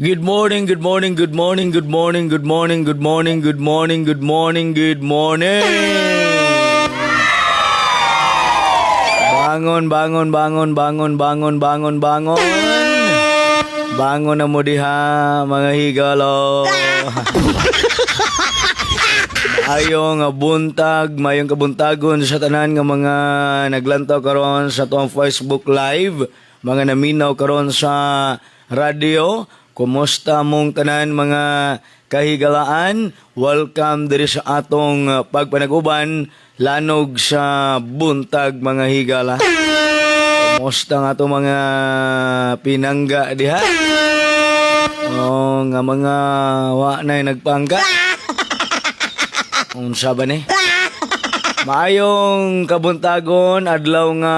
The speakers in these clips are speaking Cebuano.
Good morning, good morning, good morning, good morning, good morning, good morning, good morning, good morning, good morning. Bangon, bangon, bangon, bangon, bangon, bangon, bangon. Bangon na mo diha, mga higalo. Maayong nga buntag, maayong kabuntagon sa tanan nga mga naglantaw karon sa atuang Facebook Live, mga naminaw karon sa radyo. Kumusta mong tanan, mga kahigalaan? Welcome diri sa atong pagpanaguban, Lanog sa Buntag, mga higala. Kumusta nga ato mga pinangga diha? Oh, nga mga wa na nagpangga. Unsa ba ni? Maayong kabuntagon, adlaw nga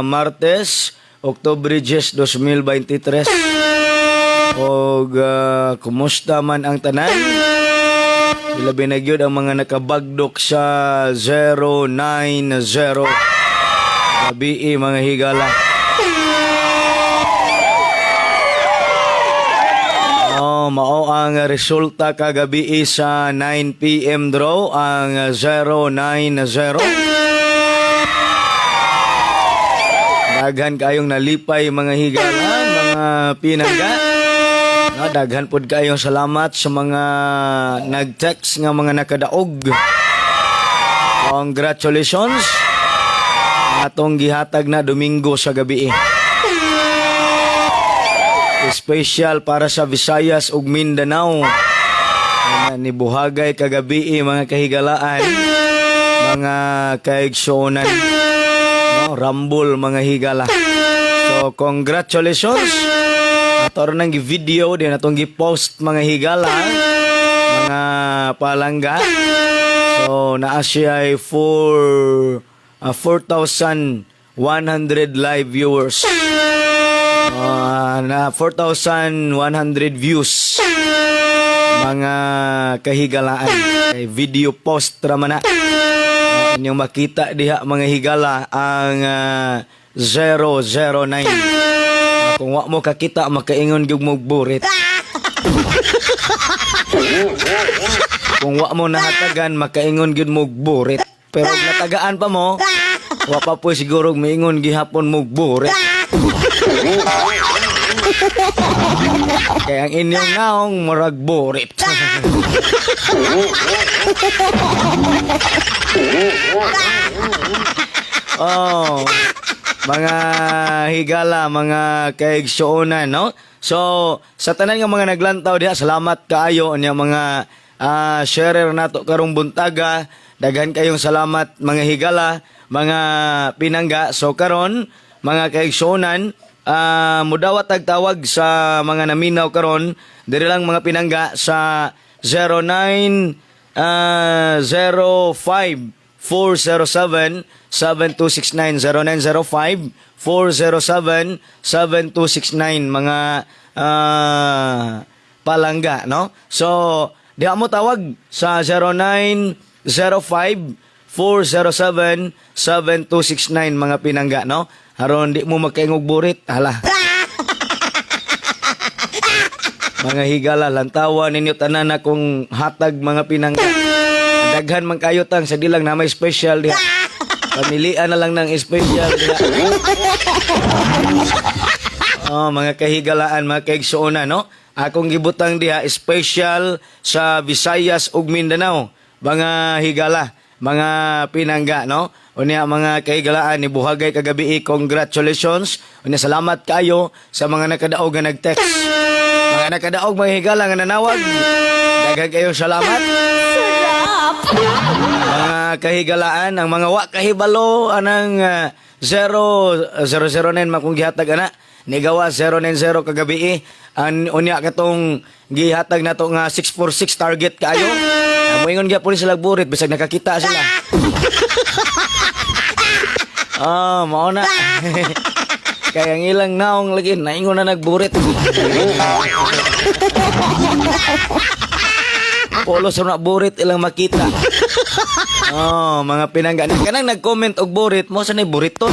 Martes, Oktubre 10, 2023. Og kumusta man ang tanan? Ilabi na gyud ang mga nakabagdok sa 090. Gabii, mga higala. Oh, mao ang resulta kagabi sa 9 PM draw, ang 090. Daghan kayong nalipay, mga higala, mga pinangga. No, daghan pod kayong salamat sa mga nag-text nga mga nakadaog. Congratulations. Atong gihatag na Domingo sa gabi. Special para sa Visayas ug Mindanao. Nga ni buhagay kagabi, mga kahigalaan, mga kaigsuonan. No, rambol, mga higala. So congratulations. Ato nang gi-video din, atong gi-post, mga higala, mga palangga. So naa siya ay 4 4,100 live viewers. Na 4,100 views, mga kahigalaan. Kay video post ra man na. Inyong makita diha, mga higala, ang 009. Kung wa mo kakita, makaingon gyud mo burit. Kung wa mo nahatagan, makaingon gyud mo burit. Pero kung natagaan pa mo, wa pa po siguro miingon gihapon mo burit. Kaya ang inyong naong murag burit. Oh, mga higala, mga kaigsuonan, no? So, sa tanan nga mga naglantaw diha, salamat kaayo niya mga sharer nato karong buntaga. Daghan kayong salamat, mga higala, mga pinangga. So karon, mga kaigsuonan, mudawat tag tawag sa mga naminaw karon diri lang, mga pinangga, sa 09 05 407 7269, 0905 407 7269, mga palangga, no? So diha mo tawag sa 0905 407 7269, mga pinangga, no? Aron di mo makaingog burit, hala. Mga higala, lantawa ninyo tanan na kung hatag, mga pinangga. Daghan man kayo tang sa dilang na may special diha. Pamilian na lang ng special diha. Oh, mga kahigalaan, mga kaigsuonan, no? Akong gibutang diha special sa Visayas ug Mindanao. Mga higala, mga pinangga, no? Unya, mga kahigalaan, ni buhagay kagabi, congratulations. Unya salamat kayo sa mga nakadaog nga nag-text. Mga nakadaog, mga higala, nga nanawag. Daghan kayong salamat. Mga kahigalaan, ang mga wa kahibalo anang 0 009 makong gihatag ana. Nigawa 090 kagabi. An unya katong gihatag nato nga 646 target kaayo. Moingon gyapon sila burit bisag nakakita sila. Ah, mao na. Kaya ang ilang naong lagi naingon na nagburit. Polo sa na burit ilang makita. Oh, mga pinangga. Kanang nag-comment og burit mo sa ni buriton.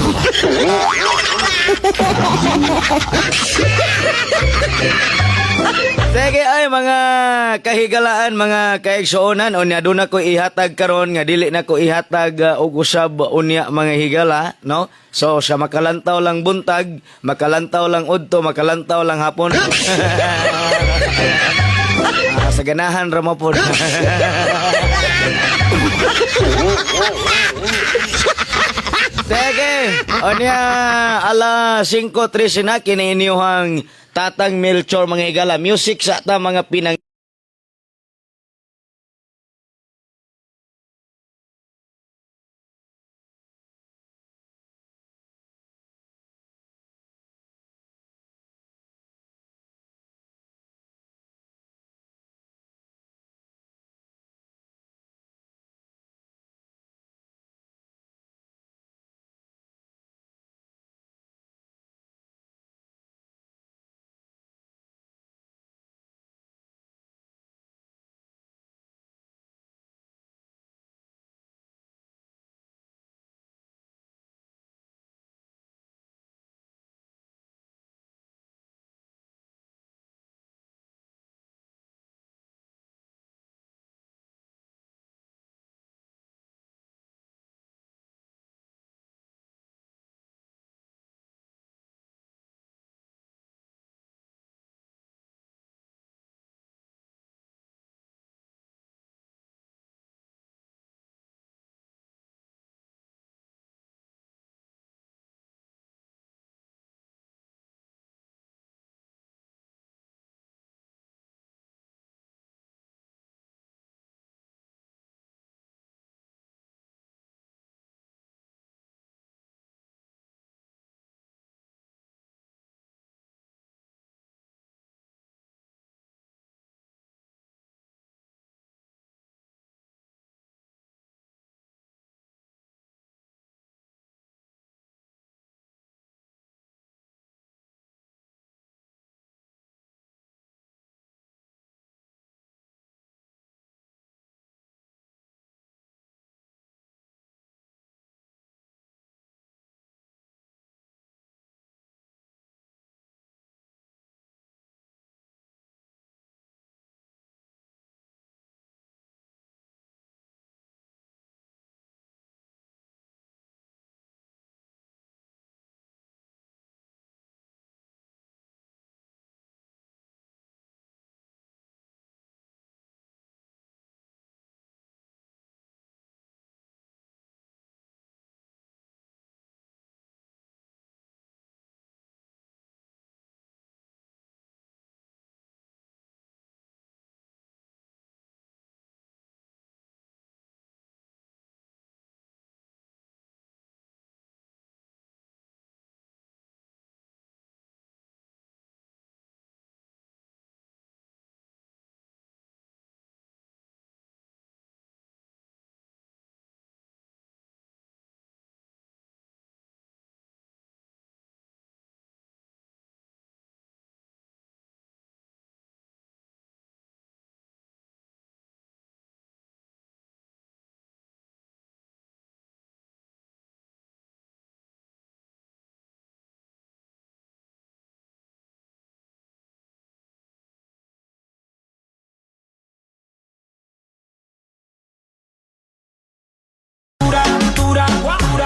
Mga kahigalaan, mga kaigsuonan, unya doon ako ihatag karon nga dili na ko ihatag og usab unya, mga higala, no? So sa makalantaw lang buntag, makalantaw lang udto, makalantaw lang hapon. Sa ganahan ra mo pod. Sige, unya alas 5:13 na kini inyuhang Tatang Melchor, mga higala. Music sa ta, mga pinang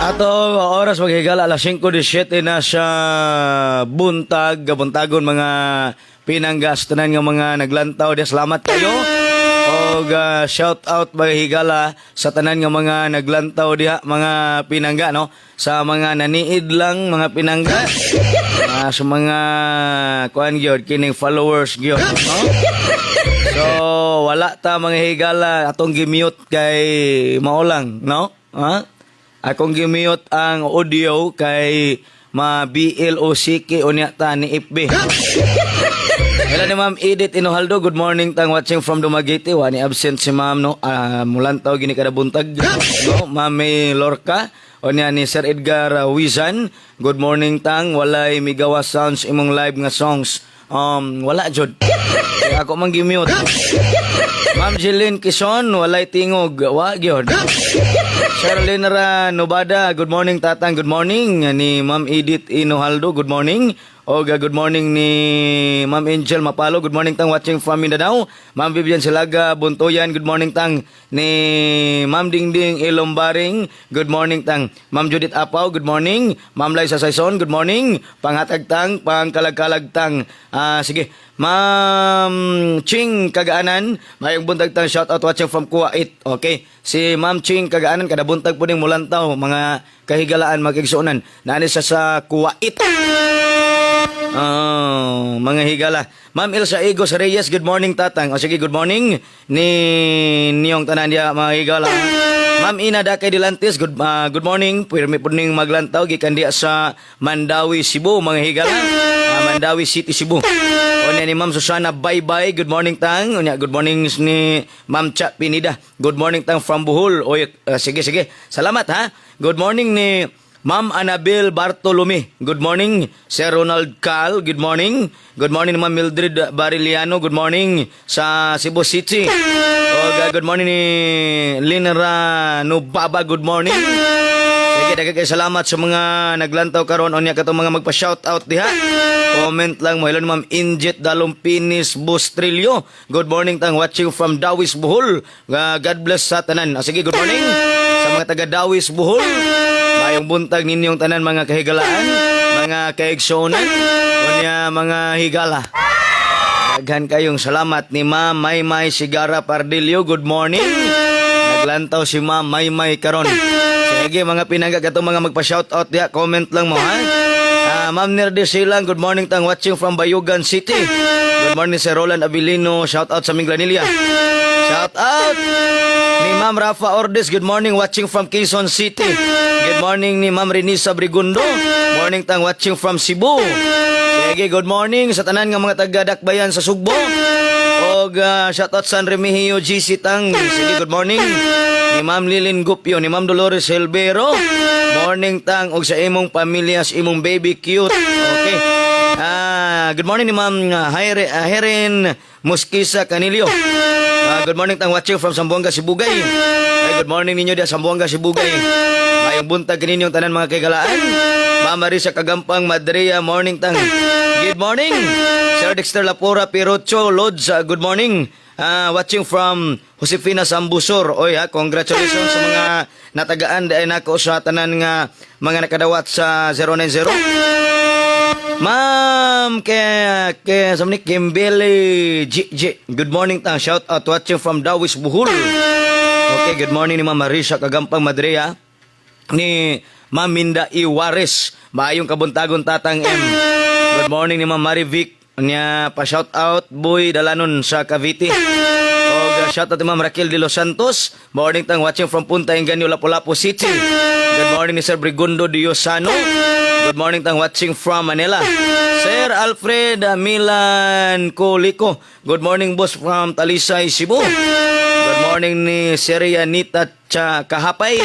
Ato oras, mga higala, alas 5:17 na sa buntag, buntagon, mga pinanggas, tanan nga mga naglantaw di, salamat kayo. Og shout out, mga higala, sa tanan nga mga naglantaw diha, mga pinangga, no, sa mga naniid lang, mga pinangga, sa mga kuan gyud kining followers gyud, no? So wala ta, mga higala, atong gi-mute kay maulang, no? Ha? Akong gi-mute ang audio kay ma BLOCK unya ta ni FB. Hello ni Ma'am Edith Inohaldo, good morning tang, watching from Dumaguete. Wa ni absent si Ma'am, no. Mulantaw gini kada buntag, no? Ma'am May Lorca, unya ni Sir Edgar Wizan, good morning tang, walay migawa sounds imong live nga songs. Wala jud. Kaya ako man gi-mute. Ma'am Jeline Quezon, walay tingog, wa gyud. Charlene Ra Nubada, good morning tatang, good morning. Ni Ma'am Edith Inohaldo, good morning. O good morning ni Ma'am Angel Mapalo. Good morning tang, watching from Mindanao. Ma'am Vivian Silaga Buntoyan, good morning tang. Ni Ma'am Dingding Ilombaring, good morning tang. Ma'am Judith Apaw, good morning. Ma'am Liza Saison, good morning. Panghatag tang, pangkalag-kalag tang. Ah, sige. Ma'am Ching Kagaanan, mayong buntag tang, shout out, watching from Kuwait. Okay. Si Ma'am Ching Kagaanan, kada buntag po ning mulantaw, mga kahigalaan, mga kaigsuonan. Naani siya sa Kuwait. Oh, mga higala. Ma'am Elsa Igos Reyes, good morning, tatang. O sige, good morning ni niyong tanan diya, mga higala. Ma'am Ina Dakay Dilantes, good morning. Pirmi po ning maglantaw gikan diya sa Mandawi, Cebu, mga higala. Mandawi City, Cebu. Unya ni Ma'am Susana Bye-bye, good morning tang. Unya good morning ni Ma'am Cha Pinida. Good morning tang from Bohol. Oy, sige sige. Salamat ha. Good morning ni Ma'am Annabel Bartolome. Good morning. Sir Ronald Cal. Good morning. Good morning, Ma'am Mildred Bariliano. Good morning sa Cebu City. O, good morning ni Linera Nubaba. Good morning. Sige, daghang kay salamat sa mga naglantaw karon, unya katong mga magpa-shoutout diha. Comment lang mo. Hello, Ma'am Injit Dalumpinis Bustrillo. Good morning tang, watching from Dawis, Bohol. God bless sa tanan. Ah, sige, good morning sa mga taga Dawis, Bohol. Mayong buntag ninyong tanan, mga kahigalaan, mga kaigsuonan, unya mga higala. Daghan kayong salamat ni Ma'am Maymay Sigara Pardillo. Good morning. Naglantaw si Ma'am Maymay karon. Sige, mga pinangga, katong mga magpa-shoutout diha, comment lang mo ha. Ah, Ma'am Nerde Silang, good morning tang, watching from Bayugan City. Good morning, Sir Roland Abilino, shout out sa Minglanilla. Shout out ni Ma'am Rafa Ordes, good morning, watching from Quezon City. Good morning ni Ma'am Renisa Brigundo. Morning tang, watching from Cebu. Sige, good morning sa tanan nga mga taga Dakbayan sa Sugbo. Og shout out San Remigio GC tang. Sige, good morning ni Ma'am Lilin Gupio, ni Ma'am Dolores Helvero. Morning tang og sa imong pamilya, sa imong baby cute. Okay. Ah, good morning ni Ma'am Herin Muskisa Canilio. Ah, good morning tang, watching from Zamboanga Sibugay. Ay, good morning ninyo diya Zamboanga Sibugay. Mayong buntag kaninyong tanan, mga kaigalaan. Ma'am Marisa Kagampang Madria, morning tang. Good morning. Sir Dexter Lapora Pirocho Lods, good morning. Ah, watching from Josefina Sambusor. Oy ha, congratulations sa mga natagaan dahil nako sa tanan nga mga nakadawat sa 090. Ma'am, ke ke sa ni Kimbele G G. Good morning tang, shout out, watching from Dawis, Bohol. Okay, good morning ni Ma'am Marisa Kagampang Madrea, ni Ma'am Minda Iwares. Maayong kabuntagon, Tatang M. Good morning ni Ma'am Marivic. Nya pa shout out Boy Dalanon sa Cavite. Og shout out ni Ma'am Raquel de Los Santos. Morning tang, watching from Punta Engaño, Lapu-Lapu City. Good morning ni Sir Brigundo Diosano. Good morning tang, watching from Manila. Sir Alfred Milan Colico. Good morning, boss, from Talisay, Cebu. Good morning ni Seria Nita Cha Kahapay.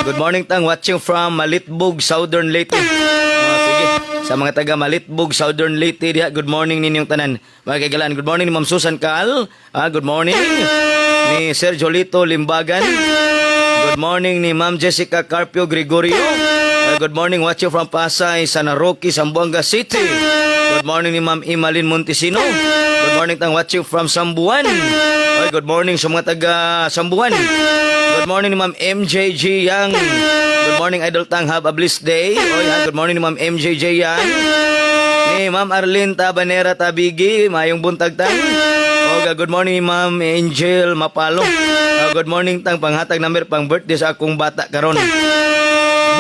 Good morning tang, watching from Malitbog, Southern Leyte. Oh, sige. Sa mga taga Malitbog, Southern Leyte diha, good morning ninyong tanan. Mga kaigalaan, good morning ni Ma'am Susan Kaal. Ah, good morning ni Sir Jolito Limbagan. Good morning ni Ma'am Jessica Carpio Gregorio. Ah, good morning, watching from Pasay, San Roque, Zamboanga City. Good morning ni Ma'am Imalin Montesino. Good morning tang, watching from Sambuan. Oy, good morning sa mga taga Sambuan. Good morning ni Ma'am MJG Yang. Good morning, Idol Tang. Have a blessed day. Oy, ha, good morning ni Ma'am MJJ Yang. Ni Ma'am Arlene Tabanera Tabigi, mayong buntag tang. Og good morning, Ma'am Angel Mapalo. Good morning tang, panghatag number pang birthday sa akong bata karon.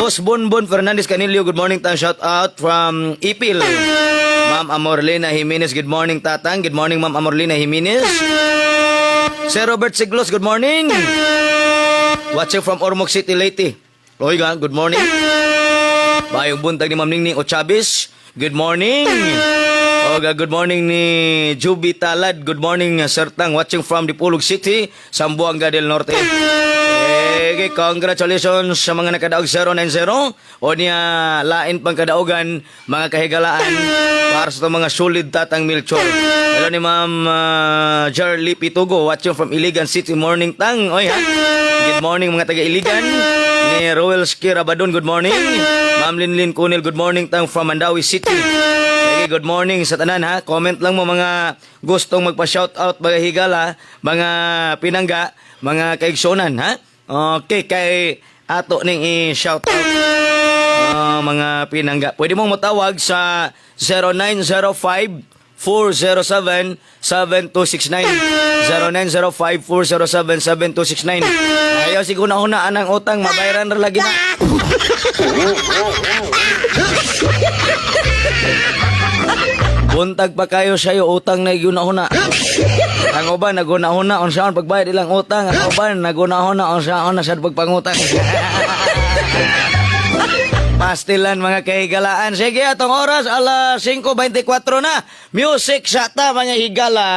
Boss Bonbon Fernandez Canilio, good morning tang, shout out from Ipil. Ma'am Amorlina Jimenez, good morning, tatang. Good morning, Ma'am Amorlina Jimenez. Sir Robert Siglos, good morning. Watching from Ormoc City, Leyte. Oy, ga, good morning. Mayong buntag ni Ma'am Ningning Ochabis. Good morning. Oga, good morning ni Juby Talad. Good morning, Sir Tang. Watching from Dipolog City, Zamboanga del Norte. Eh, congratulations sa mga nakadaog 090. O niya, lain pang kadaugan, mga kahigalaan, para sa itong mga solid Tatang Melchor. Hello ni Ma'am Jarly Pitugo, watching from Iligan City. Morning, Tang. Oy, ha? Good morning, mga taga Iligan. Ni Roel Skirabadon, good morning. Ma'am Linlin Kunil, good morning tang from Mandaue City. Sige, good morning sa tanan ha. Comment lang mo mga gustong magpa-shout out, mga higala, mga pinangga, mga kaigsunan ha. Okay, kay ato ning i-shout out mga pinangga. Pwede mong matawag sa 0905 407 7269. 0905 407 7269. Ayaw siguro na anang utang, mabayaran ra lagi na. Buntag pa kayo sa'yo, utang na iguna-huna. Ang uban, naguna-huna, unsaon pagbayad ilang utang. Ang uban, naguna-huna, unsaon na sad pagpangutang. Pastilan, mga kahigalaan. Sige, atong oras, alas 5:24 na. Music sa ta, mga higala.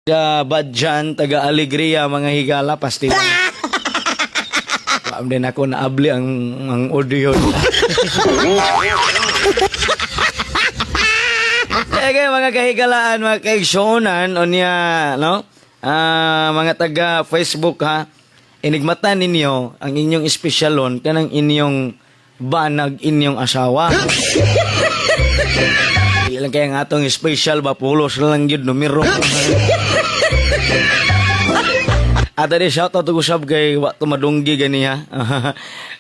Taga Badjan, taga Alegria, mga higala, pastil. Paam din ako naabli ang audio. Sige, mga kahigalaan, mga kaigsuonan, unya, no? Ah, mga taga Facebook ha, inigmatan ninyo ang inyong espesyalon kanang inyong banag, inyong asawa. Dili lang kaya nga atong special ba, pulos lang yun, numero. At adi shout out usab kay wa to madunggi ganiha.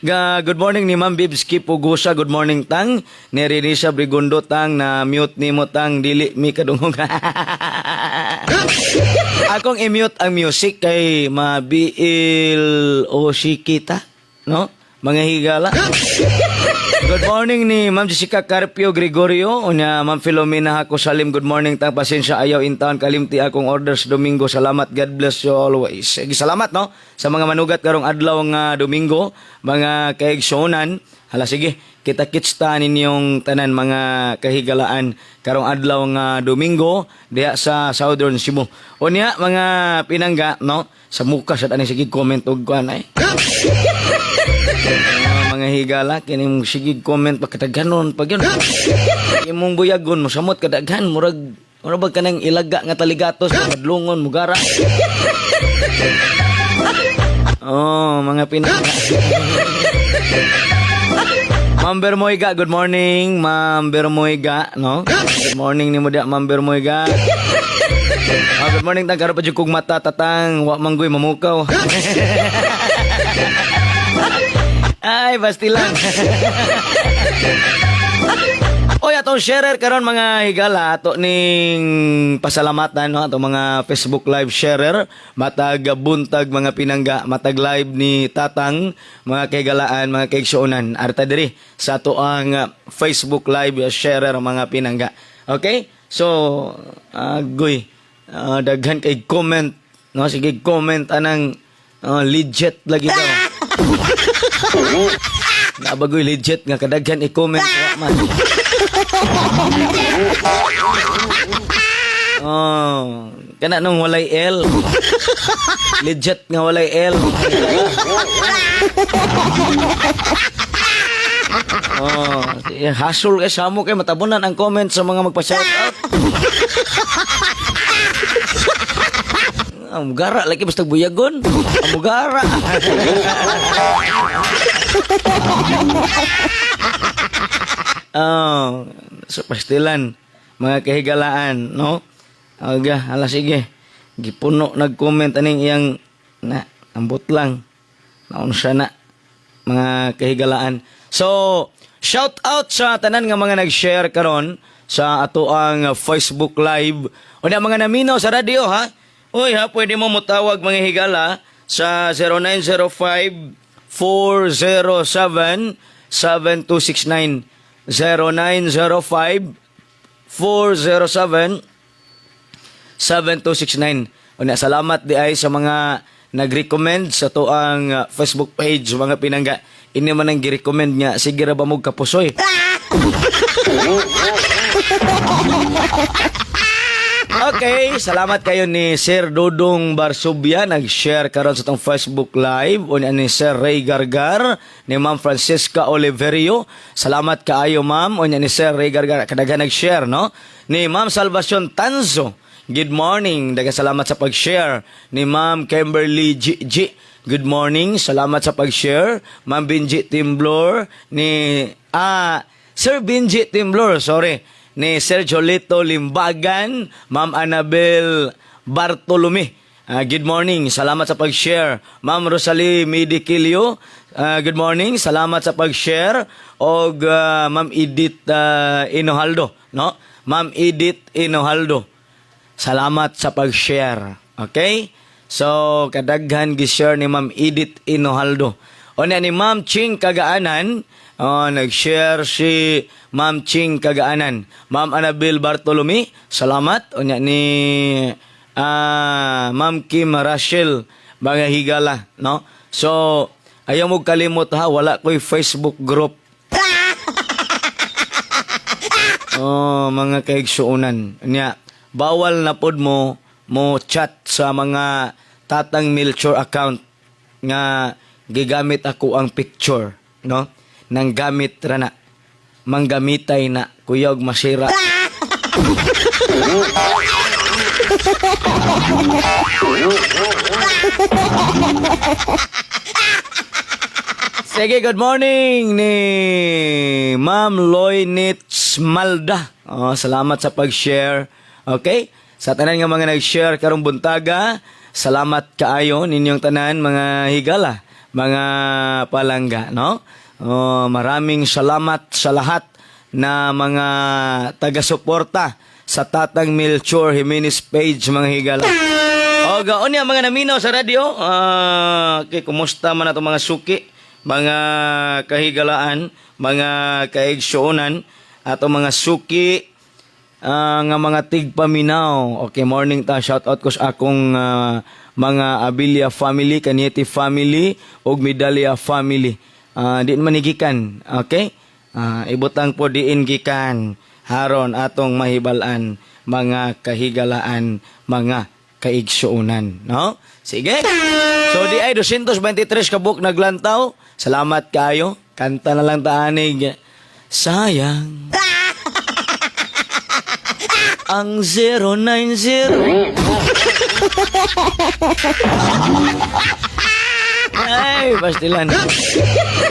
Ga good morning ni Ma'am Bibski Pugusa, good morning tang ni Renisa Brigundo. Tang na mute nimo tang, dili mi kadungog. Akong i-mute ang music kay mabiil o si kita, no? Mga higala. Good morning ni Ma'am Jessica Carpio Gregorio, unya Ma'am Filomena Hako Salim, good morning tang, pasensya ayaw intaon kalimti akong order sa Domingo. Salamat, God bless you always. Sige, salamat no sa mga manugat karong adlaw nga Domingo, mga kaigsuonan. Hala sige, kita kitsta ninyong tanan mga kahigalaan karong adlaw nga Domingo diha sa Southern Cebu. Unya mga pinangga no, sa muka sa ani sige comment og kuan ay. Ah, mga higala, kining sige comment pa kadaghanon pag yun. Imong buyagon mo samot kadaghan, murag ba kanang ilaga nga taligatos madlungon mugara. Oh, mga pinangga. Ma'am Bermoyga, good morning. Ma'am Bermoyga, no? Good morning nimo diha, Ma'am Bermoyga. Ah, good morning tang, karon pa jud kog mata tatang, wa manggoy mamukaw. Ay, basti lang. Oy, atong sharer karon mga higala, ato ning pasalamatan no atong mga Facebook live sharer, matag buntag mga pinangga, matag live ni Tatang, mga kahigalaan, mga kaigsuonan. Arta diri sa ato ang Facebook live sharer mga pinangga. Okay? So, agoy, daghan kay comment no, sige comment anang legit lagi daw. Nabagoy legit nga kadaghan i-comment wa man. Oh, kana nung walay L. Legit nga walay L. Oh, hasol kay samo kay matabunan ang comment sa mga magpa-shout out. Ang mugara lagi basta buyagon. Ang mugara. Oh, sa pastilan, mga kahigalaan, no? Aga, hala sige. Gipuno nag-comment aning iyang na ambot lang. Naunsa na mga kahigalaan. So, shout out sa tanan nga mga nag-share karon sa ato ang Facebook Live. Unya mga naminaw sa radyo ha. Uy ha, pwede mo motawag mga higala sa 0905 407 7269, 0905 407 7269. Unya salamat di ay sa mga nag-recommend sa tuang Facebook page mga pinangga. Ini man ang gi-recommend nga sige ra ba mo kapusoy. Okay, salamat kayo ni Sir Dodong Barsubia nag-share karon sa tong Facebook Live, unya ni Sir Ray Gargar, ni Ma'am Francisca Oliverio. Salamat kaayo ma'am, unya ni Sir Ray Gargar kadaghan nag-share no. Ni Ma'am Salvacion Tanzo. Good morning, daghang salamat sa pag-share. Ni Ma'am Kimberly G. G. Good morning, salamat sa pag-share. Ma'am Benji Timblor ni Sir Benji Timblor, sorry. Ni Sir Jolito Limbagan, Ma'am Annabel Bartolome. Ah, good morning, salamat sa pag-share. Ma'am Rosalie Mediquillo, good morning, salamat sa pag-share. Og Ma'am Edith Inohaldo, no? Ma'am Edith Inohaldo. Salamat sa pag-share. Okay? So, kadaghan gi-share ni Ma'am Edith Inohaldo. O ni Ma'am Ching Kagaanan, oh, nag-share si Ma'am Ching Kagaanan. Ma'am Annabel Bartolome, salamat. O ni Ma'am Kim Rachel, mga higala, no? So, ayaw mo kalimot ha, wala ko'y Facebook group. Oh, mga kaigsuonan. Nya, bawal na pod mo mo chat sa mga Tatang Melchor account nga gigamit ako ang picture, no? Nang gamit ra na. Manggamitay na kuyog masira. Sige, good morning ni Ma'am Loynitz Malda. Oh, salamat sa pag-share. Okay? Sa tanan nga mga nag-share karong buntaga, salamat kaayo ninyong tanan, mga higala, mga palangga, no? Oh, maraming salamat sa lahat na mga taga-suporta sa Tatang Melchor Jimenez page, mga higala. O gaon niya mga naminaw sa radyo. Ah, okay, kumusta man ato mga suki, mga kahigalaan, mga kaigsuonan, ato mga suki nga mga tigpaminaw. Okay, morning ta. Shout out ko sa akong mga Abilia family, Kanieti family, ug Medalya family. Di man ni gikan, okay? Ibutang po diin gikan haron atong mahibalan, mga kahigalaan, mga kaigsuonan, no? Sige. So di ay 223 kabuk naglantaw. Salamat kayo. Kanta na lang taanig. Sayang. Ang 090. Ay, pastilan.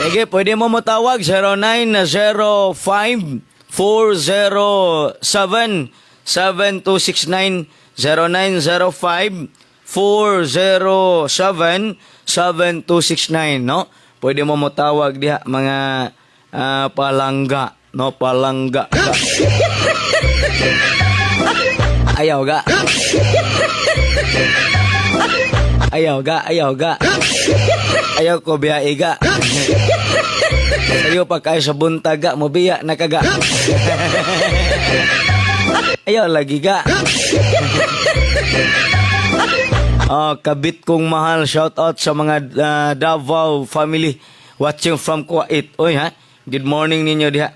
Sige, pwede mo motawag 0905 407 7269, 0905 407 7269, no? Pwede mo motawag diha, mga palangga, no? Palangga. Ayaw ga. Ayaw ga, ayaw ga. Ayaw ko biya iga. Sayo pa kayo sa buntaga mo biya nakaga. Ayaw lagi ga. Oh, kabit kong mahal, shout out sa mga Davao family watching from Kuwait. Oy ha. Good morning ninyo diha.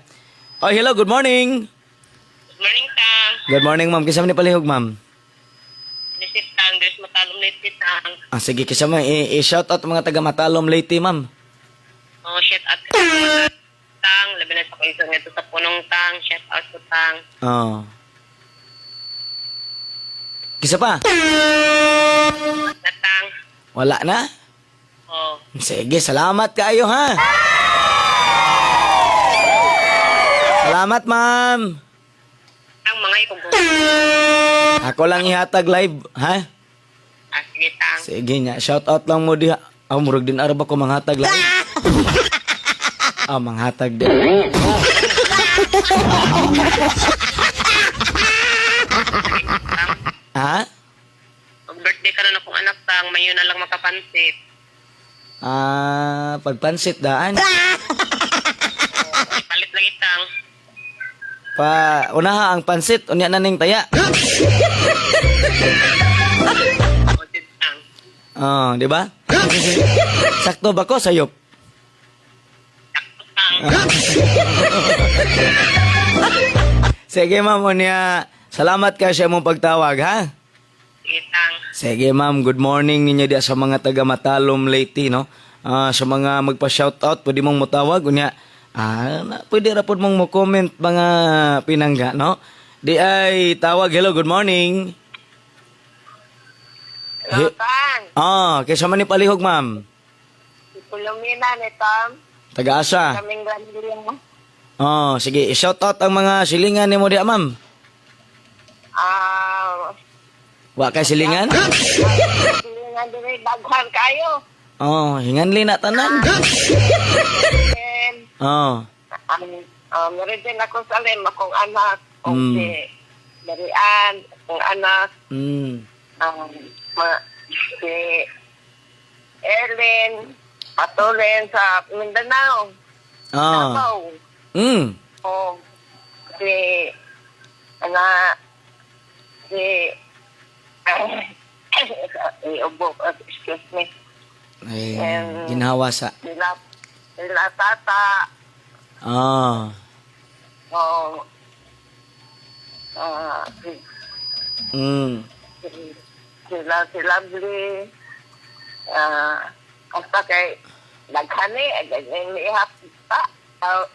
Oh, hello, good morning. Good morning, Tang. Good morning, ma'am. Kinsa man ni palihog, ma'am? This is Tang. This Matalom Leyte, Tang. Ah, sige, kinsa man i-shout out mga taga Matalom Leyte, ma'am. Oh, shout out ka Tang. Labi na sa kaisa nito sa punong, Tang. Shout out ko, Tang. Oh. Kinsa pa? Na, Tang. Wala na? Oh. Sige, salamat kayo ha. Salamat, ma'am. Tang, mga ikong Ako lang ihatag live, ha? Ah, sige, Tang. Sige nya, shout out lang mo diha. Ah, murag din araba ko manghatag live. Ah, manghatag din. Tang. Ha? Mag-birthday ka na akong anak, Tang. Mayo na lang makapansit. Ah, pagpansit daan. Oh, palit lagi, Tang. Pa unaha ang pansit, unya na ning taya. Oh, sige, Tang. Oh, di ba? Sakto ba ko sayop? Sakto, Tang. Sige, ma'am, unya. Salamat kayo sa imong pagtawag, ha? Sige, Tang. Sige, ma'am, good morning ninyo diya sa mga taga Matalom Leyte, no? Ah, sa mga magpa-shoutout, pwede mong motawag unya. Pwede ra pod mong mo-comment, mga pinangga, no? Di ay tawag, hello, good morning. Hello, Tang. Kaysa man ni palihog, ma'am? Si Pulumina ni Tang. Taga-asa. Kaming Grandilia. Oh, sige, i-shoutout ang mga silingan nimo diya, ma'am. Wa kay silingan? Silingan diri daghan kayo. Oh, hinganli na tanan. And, meron din ako sa alim, akong anak, o si Marian, akong anak, si Erlyn, Patulen sa Mindanao, Davao, o si, ana, si, iubo, excuse me, Ay, ginhawa sa. sila tata, o, si, Sila si Lovely. Ah, basta kay daghani ay ihap pa. Ah,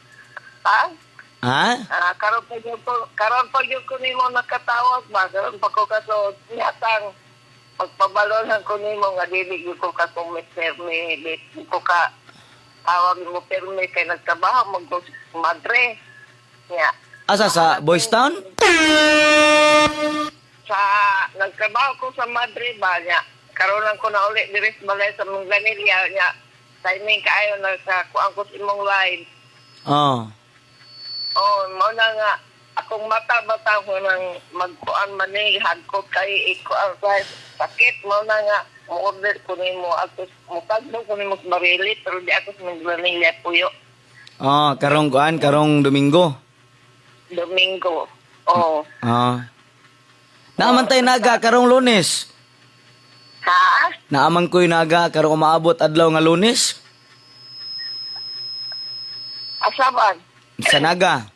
pa? Ha? Ah, karon pa gyud ko nimo nakatawag ba, karon pa ko kaso yatang pagpabalonan ko nimo nga dili gyud ko ka permi, dili ko ka tawag mo permi kay nagtrabaho mag madre. Nya. Asa sa Boys Town? Sa nagtrabaho ko sa Madrid ba niya, karon lang ko na uli diri sa balay sa Manganilla niya. Timing kaayo na sa kuan ko sa imong live. Oh. Oh, mao na nga akong mata bata ko nang magkuan man ni hagkot kay ikuan sa sakit, mao na nga mo-order ko nimo ako, mutagbo ko nimo sa Barili, pero di ako sa Manganilla puyo. Oh, karong kuan, karong Domingo. Domingo. Oh. Ah. Naaman tay Naga karong Lunes. Ha? Naaman ko'y Naga karong umaabot adlaw nga Lunes. Asa ba? Sa Naga.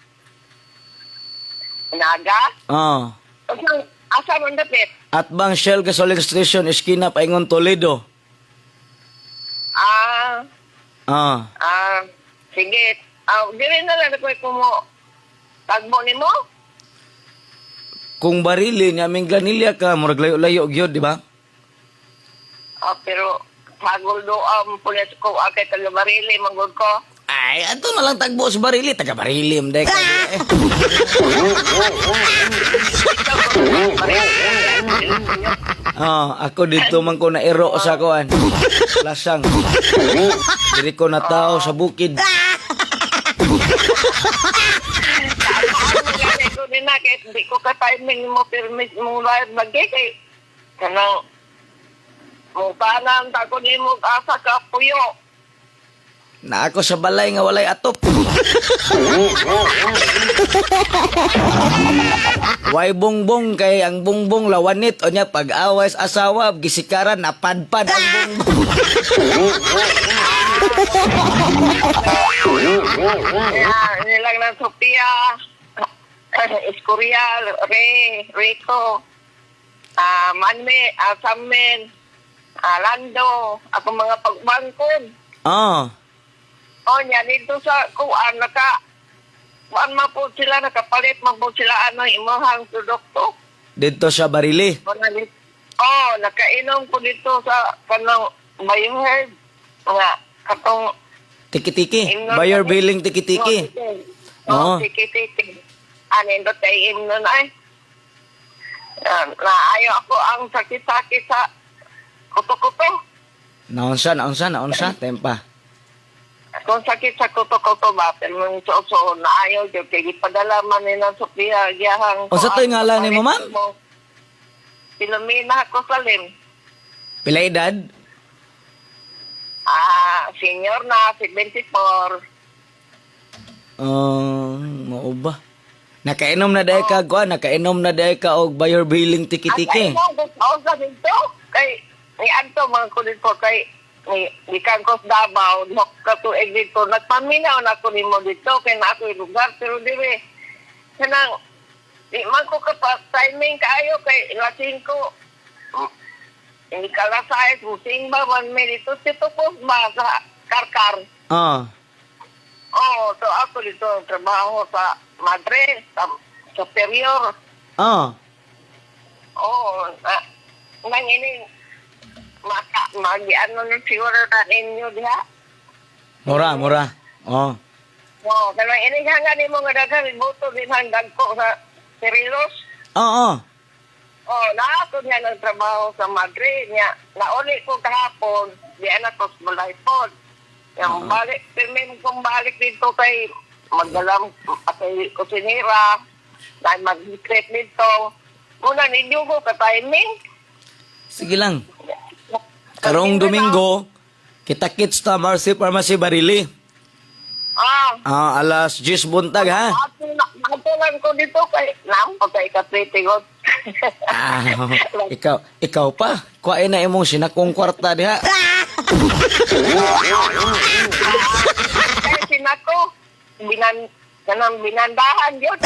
Naga? Oh. Asa, asa man dapit? At bang Shell Gasoline Station eskina paingon Toledo. Ah. Ah. Ah, sige. Ah, dili na lang ko mo tagbo nimo. Kung barili niya aming glanilya ka, murag layo-layo gyud, di ba? Ah, pero hagol do am pulis ko akay taga Barili manggod ko. Ay, ato na lang tagbo sa barili, taga barili mday ka. Eh. Oh, ako dito man ko nairo sa kuan. Lasang. Diri ko natao sa bukid. Ano ko din na kay di ko ka timing mo permit mo live lagi kay kanang mo tanan ta ko nimo asa ka puyo. Na ako sa balay nga walay atop. Way bongbong kay ang bongbong lawanit o niya pag-away sa asawa gisikaran napadpad ang bongbong. Yeah, nilang ng Sophia, Escorial, Ray, Rico, ah, Manme, ah, Samen, ah, Lando, ako mga pagbangkon. Oh. O niya, dito sa kuan, naka, kuan man po sila, nakapalit man po sila, ano, imuhang produkto. Dito sa Barili. Mga oh, nakainom ko dito sa kanang Bayuherb, nga, katong Tiki-tiki. Buyer billing tiki-tiki. Oo. Oo, tiki-tiki. Ano yung tayo nun ay? Ah, naayo ako ang sakit-sakit sa kuto-kuto. Naunsa, naunsa, naunsa, tempa. Kung sakit sa kuto-kuto ba, pero nung suot-suot, naayo yun. Kaya ipadala man ni ng Sophia, giyahang... Unsa to'y ngalan nimo, ma'am? Pilomena ako salim. Pila edad? Ah, senior na, 74. Oh, mao ba? Nakainom na dahil ka, kuan, nakainom na dahil ka og buyer billing tiki-tiki. At ay, mo, sa dito. Kay, ni Anto, mga ko dito, kay, ni, gikan ko sa Davao, dihok ka tuig dito. Nagpaminaw na ako nimo dito, kay na ako yung lugar, pero dili, kanang, di man ko kapag timing kaayo, kay alas 5, hindi ka alas 6, musing ba, 1 minute, dito po ba, sa Karkar. Oh. Oo, so ako dito, trabaho sa Madre, sa Superior. Oh. Oo, na, nanginig, maka, mag, ano na siguro na ninyo diha. Mura, mura. Oh. Oo, kaya ini nga ni mga daghan, ibuto din hanggang ko sa Cerilos. Oo. Oh, Oo, naako niya ng trabaho sa Madrid niya. Nauli ko kahapon, di anak ko sa balay pod. Yung balik, pirmin kong balik dito kay magalam kay kusinira, dahil mag-secret dito. Muna ninyo ko ka-timing. Sige lang. Karong Domingo, kita-kits ta Marcy Pharmacy Barili. Ah, Ah, alas 10 buntag ha. Ato lang ko dito kay nam pagka ikapritigot. Ah, ikaw, ikaw pa. Kuhain na imong sinakong kwarta diha. Kay sinako binan kanang binandahan yun.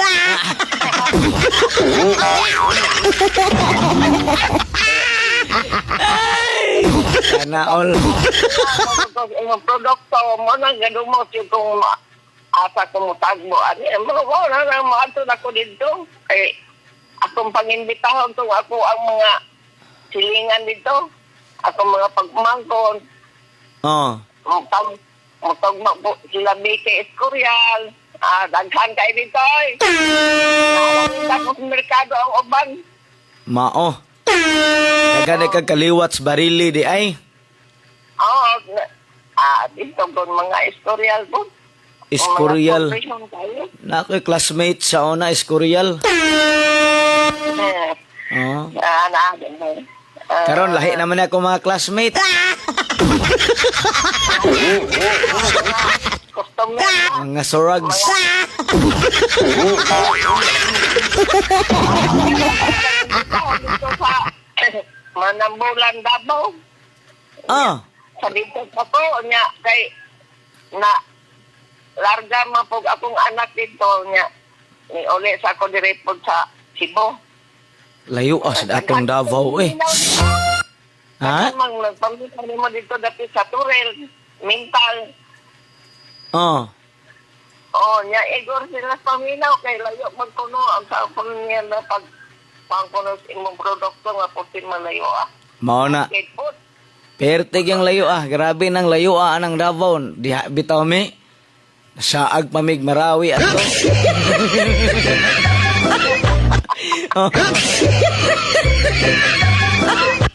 Sana all. Ang produkto mo na gadumot yung kung asa ko mo tagbo. Ani, mo mo na na moadto na ko dito. Kay akong pangimbitahon tong ako ang mga silingan dito. Akong mga pagmangkon. Oh. Mutag mutag po sila Vicky Escorial. Ah, daghan kay dito ay. Tapos merkado ang uban. Mao. Dagan kag kaliwat sa barili di ay. Oo, dito kon mga Escorial po. Escorial. Mga corporation tayo. Na ako'y classmate sa una, Escorial. Eh, Oh. ah, na, ah, Karon lahi naman ako mga classmate. Customer na. Mga sorags. Dito sa Manambulan, Davao. Ah. Sa dito pa ko, niya, kay na larga mapog akong anak dito niya. Ni uli sa ako dire pod sa Cebu. Layo ah sa atong Davao eh. Ha? Mang nagpamita nimo dito dati sa Turel, mental. Oh. Oh, niya igor sila sa paminaw kay layo magkuno ang sa niya na pag pangkuno sa imong produkto nga puti malayo ah. Mao na. Kay put. Pertig ang layo ah. Grabe nang layo ah anang Davao. Diha bitaw mi. Saag pamig Marawi ato. Oh.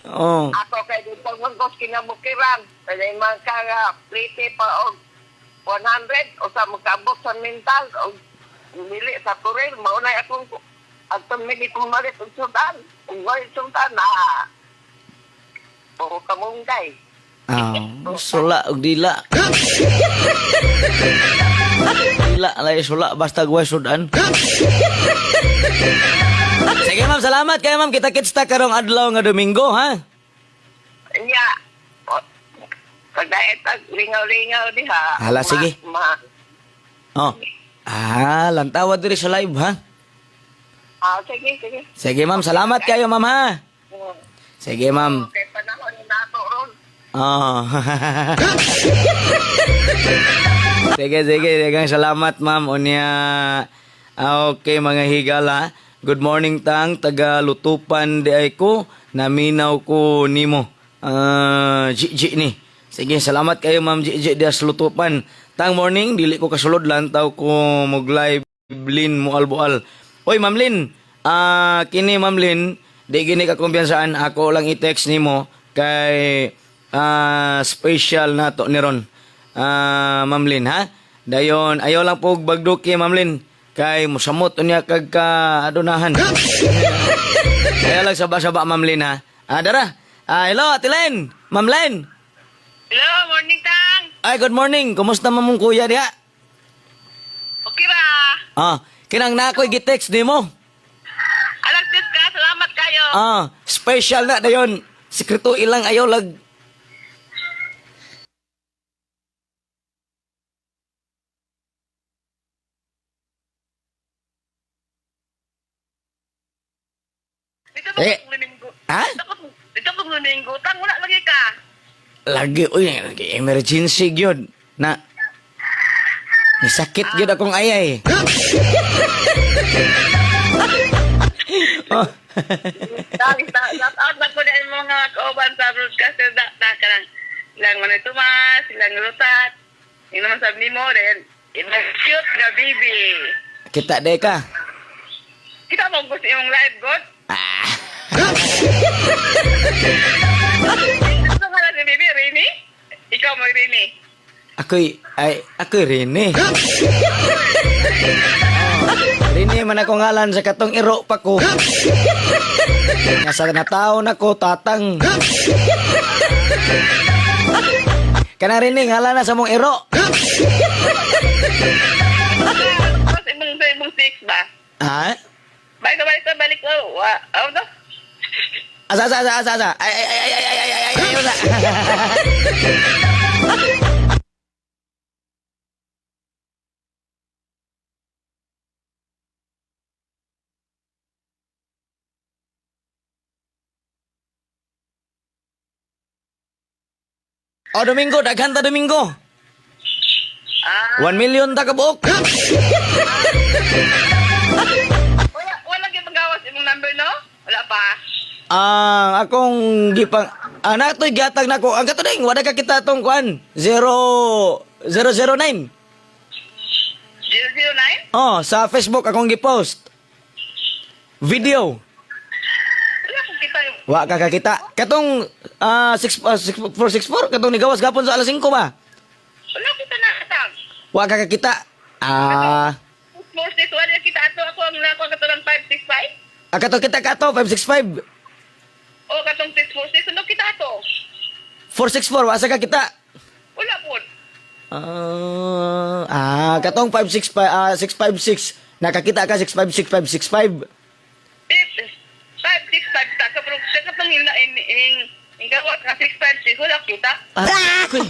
Oh. Ako kay dito man ko kinabukiran. Kaya man ka nga plite pa og 100 o sa magkaabot sa mental og dili sa Turel mao na akong atong mili pumalit og sudan. Ug way sudan na. Puro kamunggay. Ah, sula og dila. Dila lay sula basta guway sudan. Sige ma'am, salamat kayo ma'am. Kita-kits ta karong adlaw nga Domingo ha. Nya, pagdaet ag lingaw-lingaw diha. Hala, sige. Ma, Oh. Ah, lantawa diri sa live ha. ah, sige, sige. Sige ma'am, salamat kayo ma'am ha. Sige ma'am. Okay, panahon na ato ron. Oh. Sige, sige. Daghang salamat, ma'am. Unya, ah, okay, mga higala. Good morning, tang. Taga Lutupan di ay ko. Naminaw ko nimo. Ah, G, ni. Sige, salamat kayo, ma'am G, dias Lutupan. Tang morning, dili ko kasulod lantaw ko mag live Lin mual-bual. Oy, Ma'am Lin. Ah, kini Ma'am Lin, di gini ka kumpiyansaan ako lang i-text nimo kay special na to ni Ron. Ah, Ma'am Lin, ha? Dayon, ayaw lang po bagduki, Ma'am Lin. Kay musamot unya kag ka adunahan. Ayaw lang saba-saba, Ma'am Lin, ha? Ah, dara. Ah, hello, Ate Len. Ma'am Len. Hello, morning tang. Ay, good morning. Kumusta man mong kuya diha? Okay ra. Ah, kinang na ako'y gi-text nimo. Alang sis ka, salamat kayo. Ah, special na dayon. Sekreto ilang ayaw lag. Dito Eh. ko linggo. Ha? Dito ko linggo tang wala lagi ka. Lagi, uy, lagi emergency gyud. Na Nisakit gyud akong ayay. Oh. Tang, shout out na ko din mga kauban sa broadcaster da na kanang ilang Manay Tomas, ilang Rutat. Yung naman sabi nimo then ilang cute nga baby. Kita de ka. Kita mo gusto imong live god. Ah. Ano nga lang si baby Rini? Ikaw mo Rini. Ako'y, ay, ako'y Rene. Oh, Rene man ako ngalan sa katong iro pa ko. Nasa nataon ako, tatang. Kana Rene, ngalan na sa mong iro. Tapos imong sa imong six ba? Ha? Balik balik balik oh. Wa, oh no. Asa, asa, asa, asa, asa. Ay, ay, ay, ay, ay, ay, ay, ay, ay, asa. O Domingo, daghan ta Domingo. Ah, 1 million ta kabuok. wala, wala gyud magawas imong number, no? Wala pa. Ang akong gipang anak to'y gihatag nako. Ang kato ding, wala ka kita tong kuan. 0 009. 009? Oh, sa Facebook akong gipost. Video. Wala kong kita yung. Wa ka kakita. Katong 6 6464 katong nigawas gapon sa alas 5 ba? Wala kita na tag. Wa ka kakita. Most this wala kita ato ako ang nako katong 565. Kato kita kato 565. O katong 646 ano kita ato? 464 wa sa ka kita. Wala pod. Katong 565 656 nakakita ka 656 565. 565 ta ka pero sa katong ina in in in gawas ka 656 wala kita. Ah, kuy.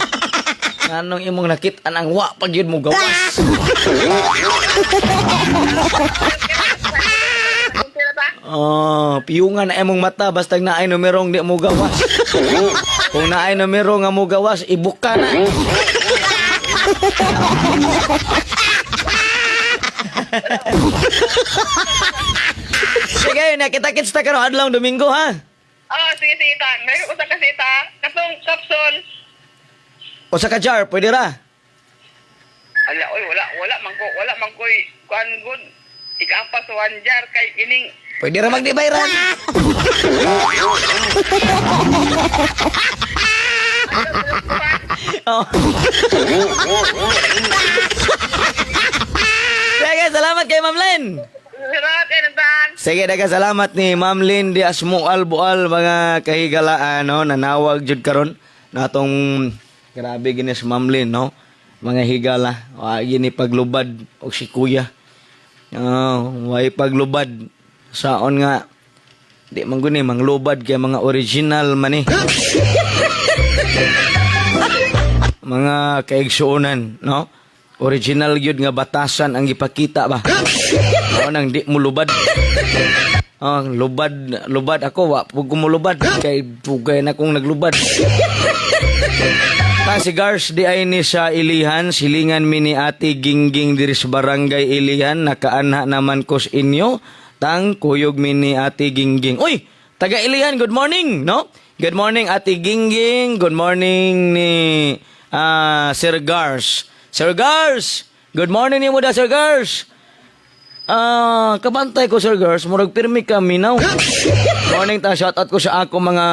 Nganong imong nakit-an ang wa pag yun mo gawas. Kung sila ba? Oh, piyungan na imong mata basta naay numerong di mo gawas. Kung naay numero nga mo gawas, ibuka na. Sige, nakita-kits ta karon adlaw Domingo ha. Oh, sige sige ta. Ngayon usa kasi ta katong capsule. Usa ka jar, pwede ra. Ala oy wala wala man ko wala man koy kuan good. Ikapas one jar kay kining Pwede ra magdibayran. Oh. Sige, salamat kay Ma'am Len. Salamat kay Nathan. Sige, daga salamat ni Ma'am Lynn di Asmual Bual mga kahigalaan no, nanawag jud karon natong grabe gini si Ma'am Lynn no. Mga higala, wa gini paglubad og si Kuya. Oh, way paglubad saon nga di man guni manglubad kay mga original man eh. Mga kaigsuonan, no? Original gyud nga batasan ang gipakita ba. Mao nang di mo lubad. Oh, lubad, lubad ako wa pug ko molubad kay dugay na kong naglubad. Ta si Gars di ay ni sa Ilihan, silingan mi ni Ate Gingging diri sa Barangay Ilihan, nakaanha naman ko sa inyo. Tang kuyog mi ni Ate Gingging. Uy, taga Ilihan, good morning, no? Good morning Ate Gingging, good morning ni Sir Gars. Sir Gars, good morning nimo da Sir Gars. Kabantay ko Sir Gars, murag pirmi ka minaw. Morning ta, shout out ko sa ako mga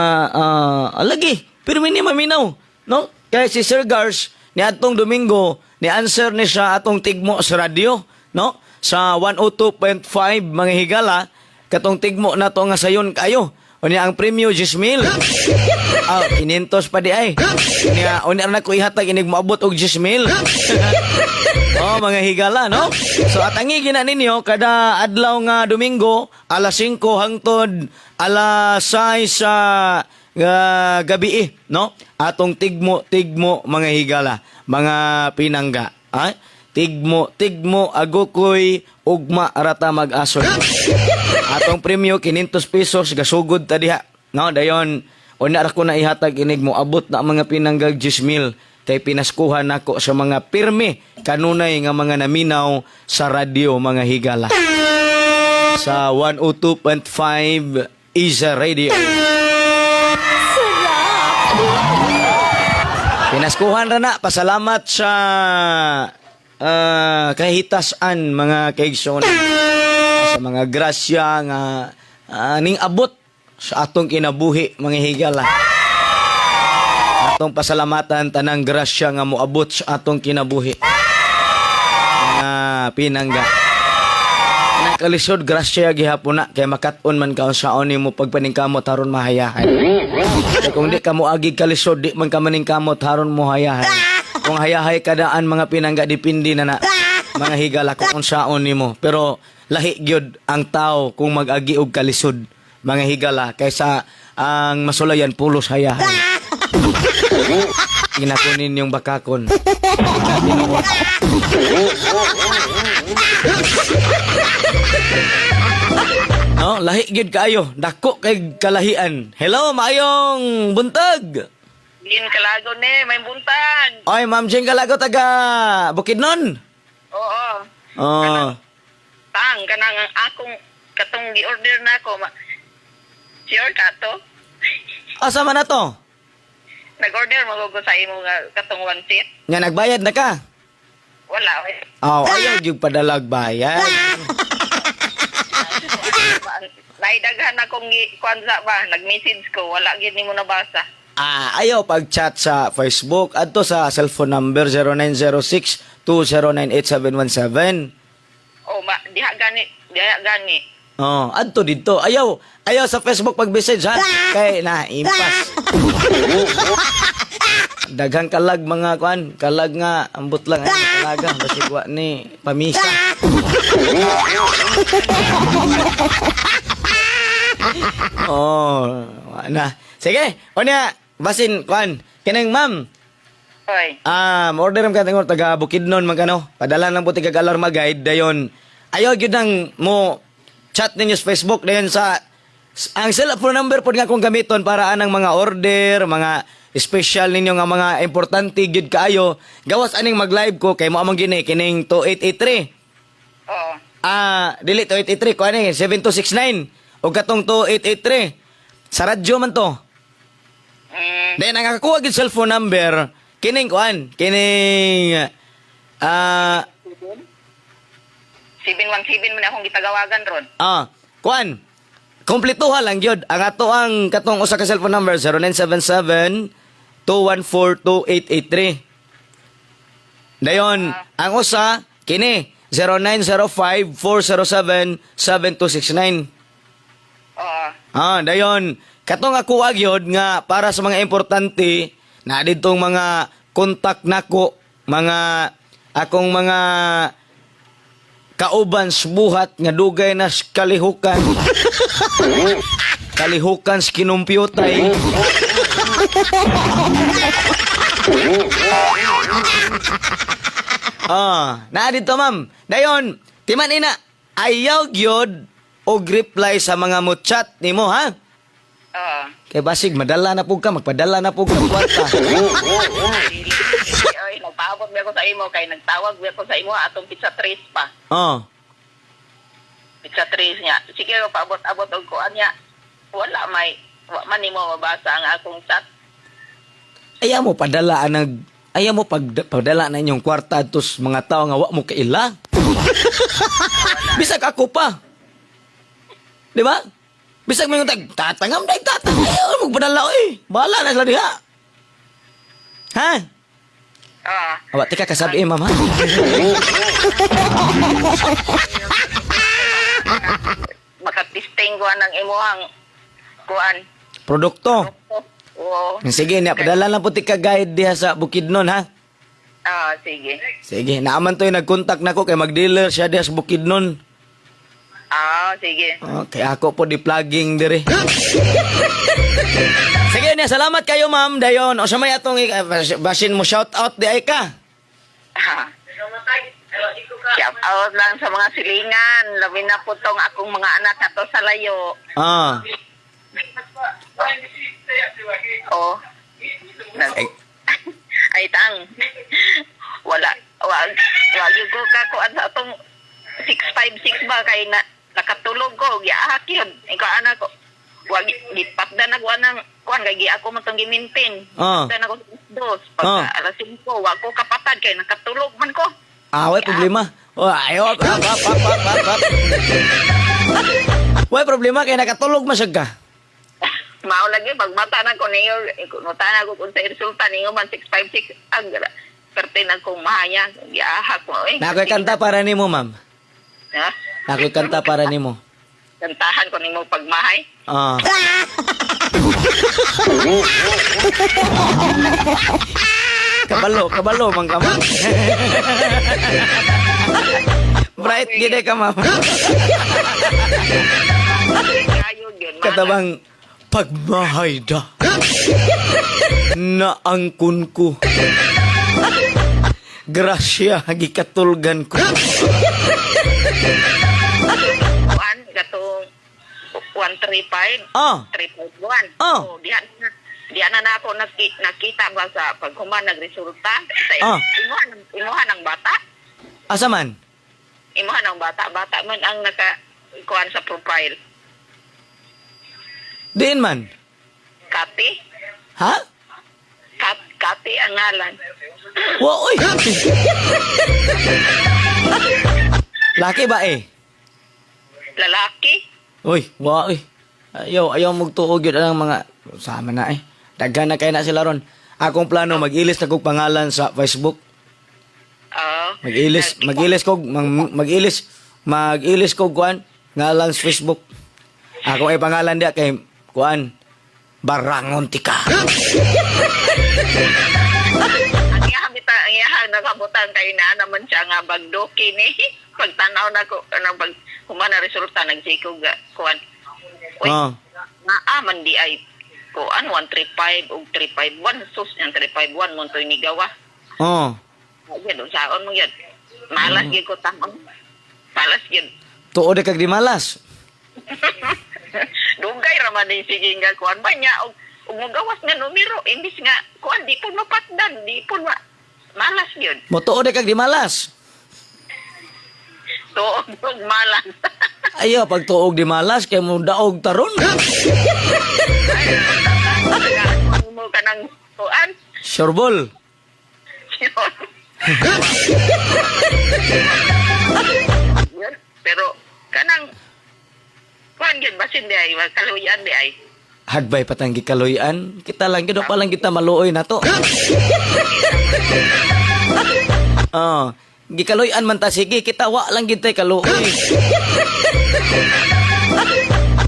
alagi. Pirmi ni maminaw, no? Kaya si Sir Gars ni atong Domingo, ni answer ni siya atong tigmo sa radyo, no? Sa 102.5 mga higala, katong tigmo na to nga sayon kayo. Unya ang premyo 10,000. Inintos pa di ay. Unya, unya na ko ihatag inig moabot og 10,000. Oh, mga higala, no? So atangi gina ninyo kada adlaw nga Domingo alas 5 hangtod alas 6 sa gabi, eh, no? Atong tigmo tigmo mga higala, mga pinangga, ha? Tigmo tigmo agukoy ugma rata mag-asoy. Atong premyo 500 pesos gasugod ta diha. No, dayon una ra ko na ihatag inig mo abot na ang mga pinanggag 10,000 kay pinaskuhan nako sa mga pirmi kanunay nga mga naminaw sa radyo mga higala. Sa 102.5 Isa Radio. Pinaskuhan ra na pasalamat sa kahitasan mga kaigsoon sa mga grasya nga ning abot sa atong kinabuhi mga higala. Atong pasalamatan tanang grasya nga moabot sa atong kinabuhi. Mga pinangga. Nakalisod grasya gihapon na kay makat-on man ka unsaon nimo pagpaningkamot haron mahayahay. Kay kung di ka moagi kalisod di man ka maningkamot haron mo hayahay. Kung hayahay kadaan mga pinangga dipindi na na mga higala kung unsaon nimo. Pero lahi gyud ang tao kung mag-agi og kalisod mga higala kaysa ang masulayan pulos hayahay. Ginakunin yung bakakon. No, lahi gyud kaayo. Dako kay kalahian. Hello, maayong buntag. Gin Kalago ni, may buntag. Oy, Ma'am Jing Kalago taga Bukidnon. Oo. Oh. Tang, kanang ang akong katong gi-order na ako. Ma sure ka to? Asa man na to? Nag-order mo ko sa imo nga katong one seat. Nga nagbayad na ka? Wala. Eh. Oh, ayaw yung padalag bayad. Naidaghan akong gi kuan sa ba, nag-message ko, wala gid nimo nabasa. Ah, ayaw pag-chat sa Facebook adto sa cellphone number 0906 2098717. Oh, ma diha gani, diha gani. Oh, adto didto. Ayaw, ayaw sa Facebook pag-message ha. Kay na impas. Daghang kalag mga kuan, kalag nga ambot lang ay kalaga basig wa ni pamisa. Oh, wa na. Sige, unya basin kuan. Kining ma'am, Oy. Order man ka tingor taga Bukidnon man kano. Padala lang po tiga alarma guide dayon. Ayaw gyud nang mo chat ninyo sa Facebook dayon sa ang cellphone number pod nga akong gamiton para anang mga order, mga special ninyo nga mga importante gyud kaayo. Gawas aning mag-live ko kay mo among gini kining 2883. Oo. Ah, dili 2883 ko ani 7269 og katong 2883. Sa radyo man to. Then ang akakuha gyud cellphone number kining kuan, kining ah 717 man akong gitagawagan ron. ah kuan. Kompletuha lang gyud ang ato ang katong usa ka cellphone number 0977 214 2883. Dayon, ang usa kini 0905 407 7269. Oo. Ah, dayon katong ako gyud nga para sa mga importante na ditong mga kontak nako, mga akong mga kauban sa buhat nga dugay na sa kalihukan. Kalihukan sa kinumpyutay. Ah, naa dito ma'am. Dayon, timan ina, ayaw gyud og reply sa mga mo chat nimo ha. Oo. Kay basig madala na pug ka, magpadala na pug ka kwarta. Oy, nagpaabot mi ako sa imo kay nagtawag mi ako sa imo atong pizza tres pa. Oh. Pizza tres niya. Sige, paabot-abot og kuan niya. Wala may wa man nimo mabasa ang akong chat. Ayaw mo padala anag ayaw mo padala na inyong kwarta adto sa mga tao nga wa mo kaila. Bisag ako pa. Di ba? Bisag may tag tatangam day tatang. Ayaw mo padala oy. Bahala na sila diha. Ha? Ah, Awa, tika kasabi ma'am ha. makatisting kuan ang imuhang kuan. Produkto. Oo. Sige, niya, padala lang po tika guide diha sa Bukidnon ha. Ah, sige. Sige, naaman to'y nag-contact na ko kay mag-dealer siya diha sa Bukidnon. Ah, sige. Okay, ako po di plugging dire. Sige niya, salamat kayo ma'am dayon. O sa may atong basin mo shout out di ay ka. Ah. Shout out lang sa mga silingan. Labi na po tong akong mga anak ato sa layo. Ah. Oh. Nag- Ay tang. Wala wag wag yung ko kakuan sa atong 656 ba kay na nakatulog ko giahak yun. Ikaw anak ko. Wag gipatda na ko anang kuan kay gi ako man tong gimintin. Ah. Patdan ako sa dos pagka alas 5 wa ko kapatad kay nakatulog man ko. Ah, way problema. Oh, ayo, up, up, up, up, up, up. Way problema kay nakatulog man siya ka. Mao lagi pag mata na ko niyo, mata na ko kung sa resulta niyo man 656 ang perte na kong mahaya, giahak mo eh. Na ako'y kanta para nimo, ma'am. Ha? Na ako'y kanta para nimo. Kantahan ko nimo pagmahay. Ah. Kabalo, kabalo man ka ma'am. Bright gid ka ma'am. Kayo gyud man. Katabang pagmahay da. Naangkon ko. Grasya gikatulgan ko. Kuan katong 135 Ah. 351. Ah. Oh, diha na. Di ana na ako nakita ba sa paghuman nagresulta sa imuha ng bata. Asa man? Imuha ng bata, bata man ang naka kuan sa profile. Diin man. Kati, Ha? Kati ang ngalan. Wa oy. Laki ba eh? Lalaki. Uy, wa oy. Ayaw, ayaw magtuog yun ang mga sama na eh. Daghan na kay na sila ron. Akong plano mag-ilis na kog pangalan sa Facebook. Oo. Mag-ilis, mag-ilis kog mag-ilis, mag-ilis kog kuan ngalan sa Facebook. Ako ay pangalan diya kay kuan Barangon Tika. Ang iyaha bita, ang iyaha nakabutan kay na naman siya nga bagdoki ni. Pagtanaw na ko na pag human na resulta nagsikog kuan. Uy, naa man di ay kuan 135 og 351, sus yang 351 mo to'y nigawa. Yan, unsaon mo yan. Malas gyud ko tangon. Malas gyud. Tuod kag di malas. Dugay ra man din sige nga kuan ba niya og og mogawas nga numero imbis nga kuan di pud mapatdan, di pud ma malas gyud. Mo tuod kag di malas. Tuog og malas. Ayaw pag tuog di malas kay mo daog taron. Mo kanang kuan. Sureball. Yun. Pero kanang kuan gyud basin di ay kaluyan di ay. Hagbay patang gikaluyan. Kita lang gyud pa lang kita maluoy nato. Oh, gikaluyan man ta, sige kita wa lang gid tay kaluoy.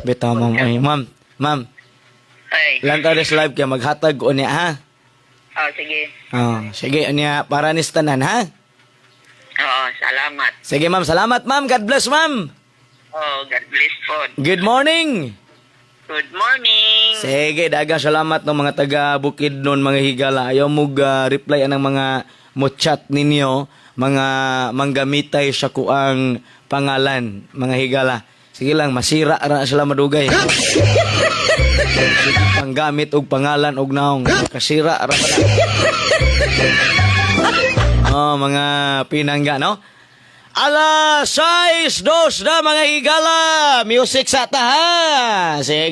Bitaw, ma'am, ay ma'am, ma'am. Ay. Lantaw des live kay maghatag ko niya ha. Oh, sige. Oh, sige unya para ni sa tanan ha. Oo, salamat. Sige ma'am, salamat ma'am. God bless, ma'am. Oh, God bless po. Good morning. Good morning. Sige, daghang salamat ng mga taga Bukidnon, mga higala. Ayaw mo reply anang mga mo chat ninyo, mga manggamitay sa kuang pangalan, mga higala. Sige lang, masira ra sila madugay. Sige, panggamit og pangalan og naong kasira ra pa na. Oh, mga pinangga, no? Alas 6:02 na, mga higala. Music sa taha. Sige.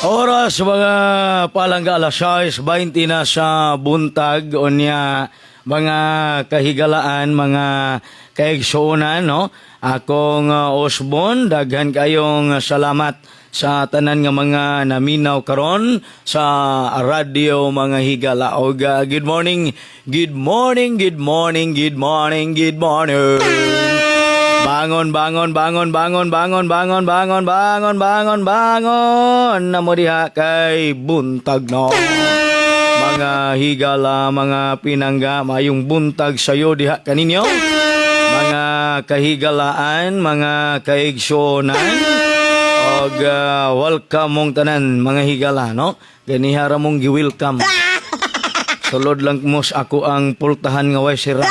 Oras, mga palangga, alas 6:20 na sa buntag. Unya, mga kahigalaan, mga kaigsuonan, no? Akong Osbon, daghan kayong salamat sa tanan nga mga naminaw karon sa radyo, mga higala. Og good morning, good morning, good morning, good morning, good morning. Bangon, bangon, bangon, bangon, bangon, bangon, bangon, bangon, bangon, bangon. Namo diha kay buntag no. Mga higala, mga pinangga, mayong buntag sayo diha kaninyo. Mga kahigalaan, mga kaigsuonan. Og welcome mong tanan, mga higala, no? Ganiha ra mong gi-welcome. Sulod lang mo sa ako ang pultahan nga way sira.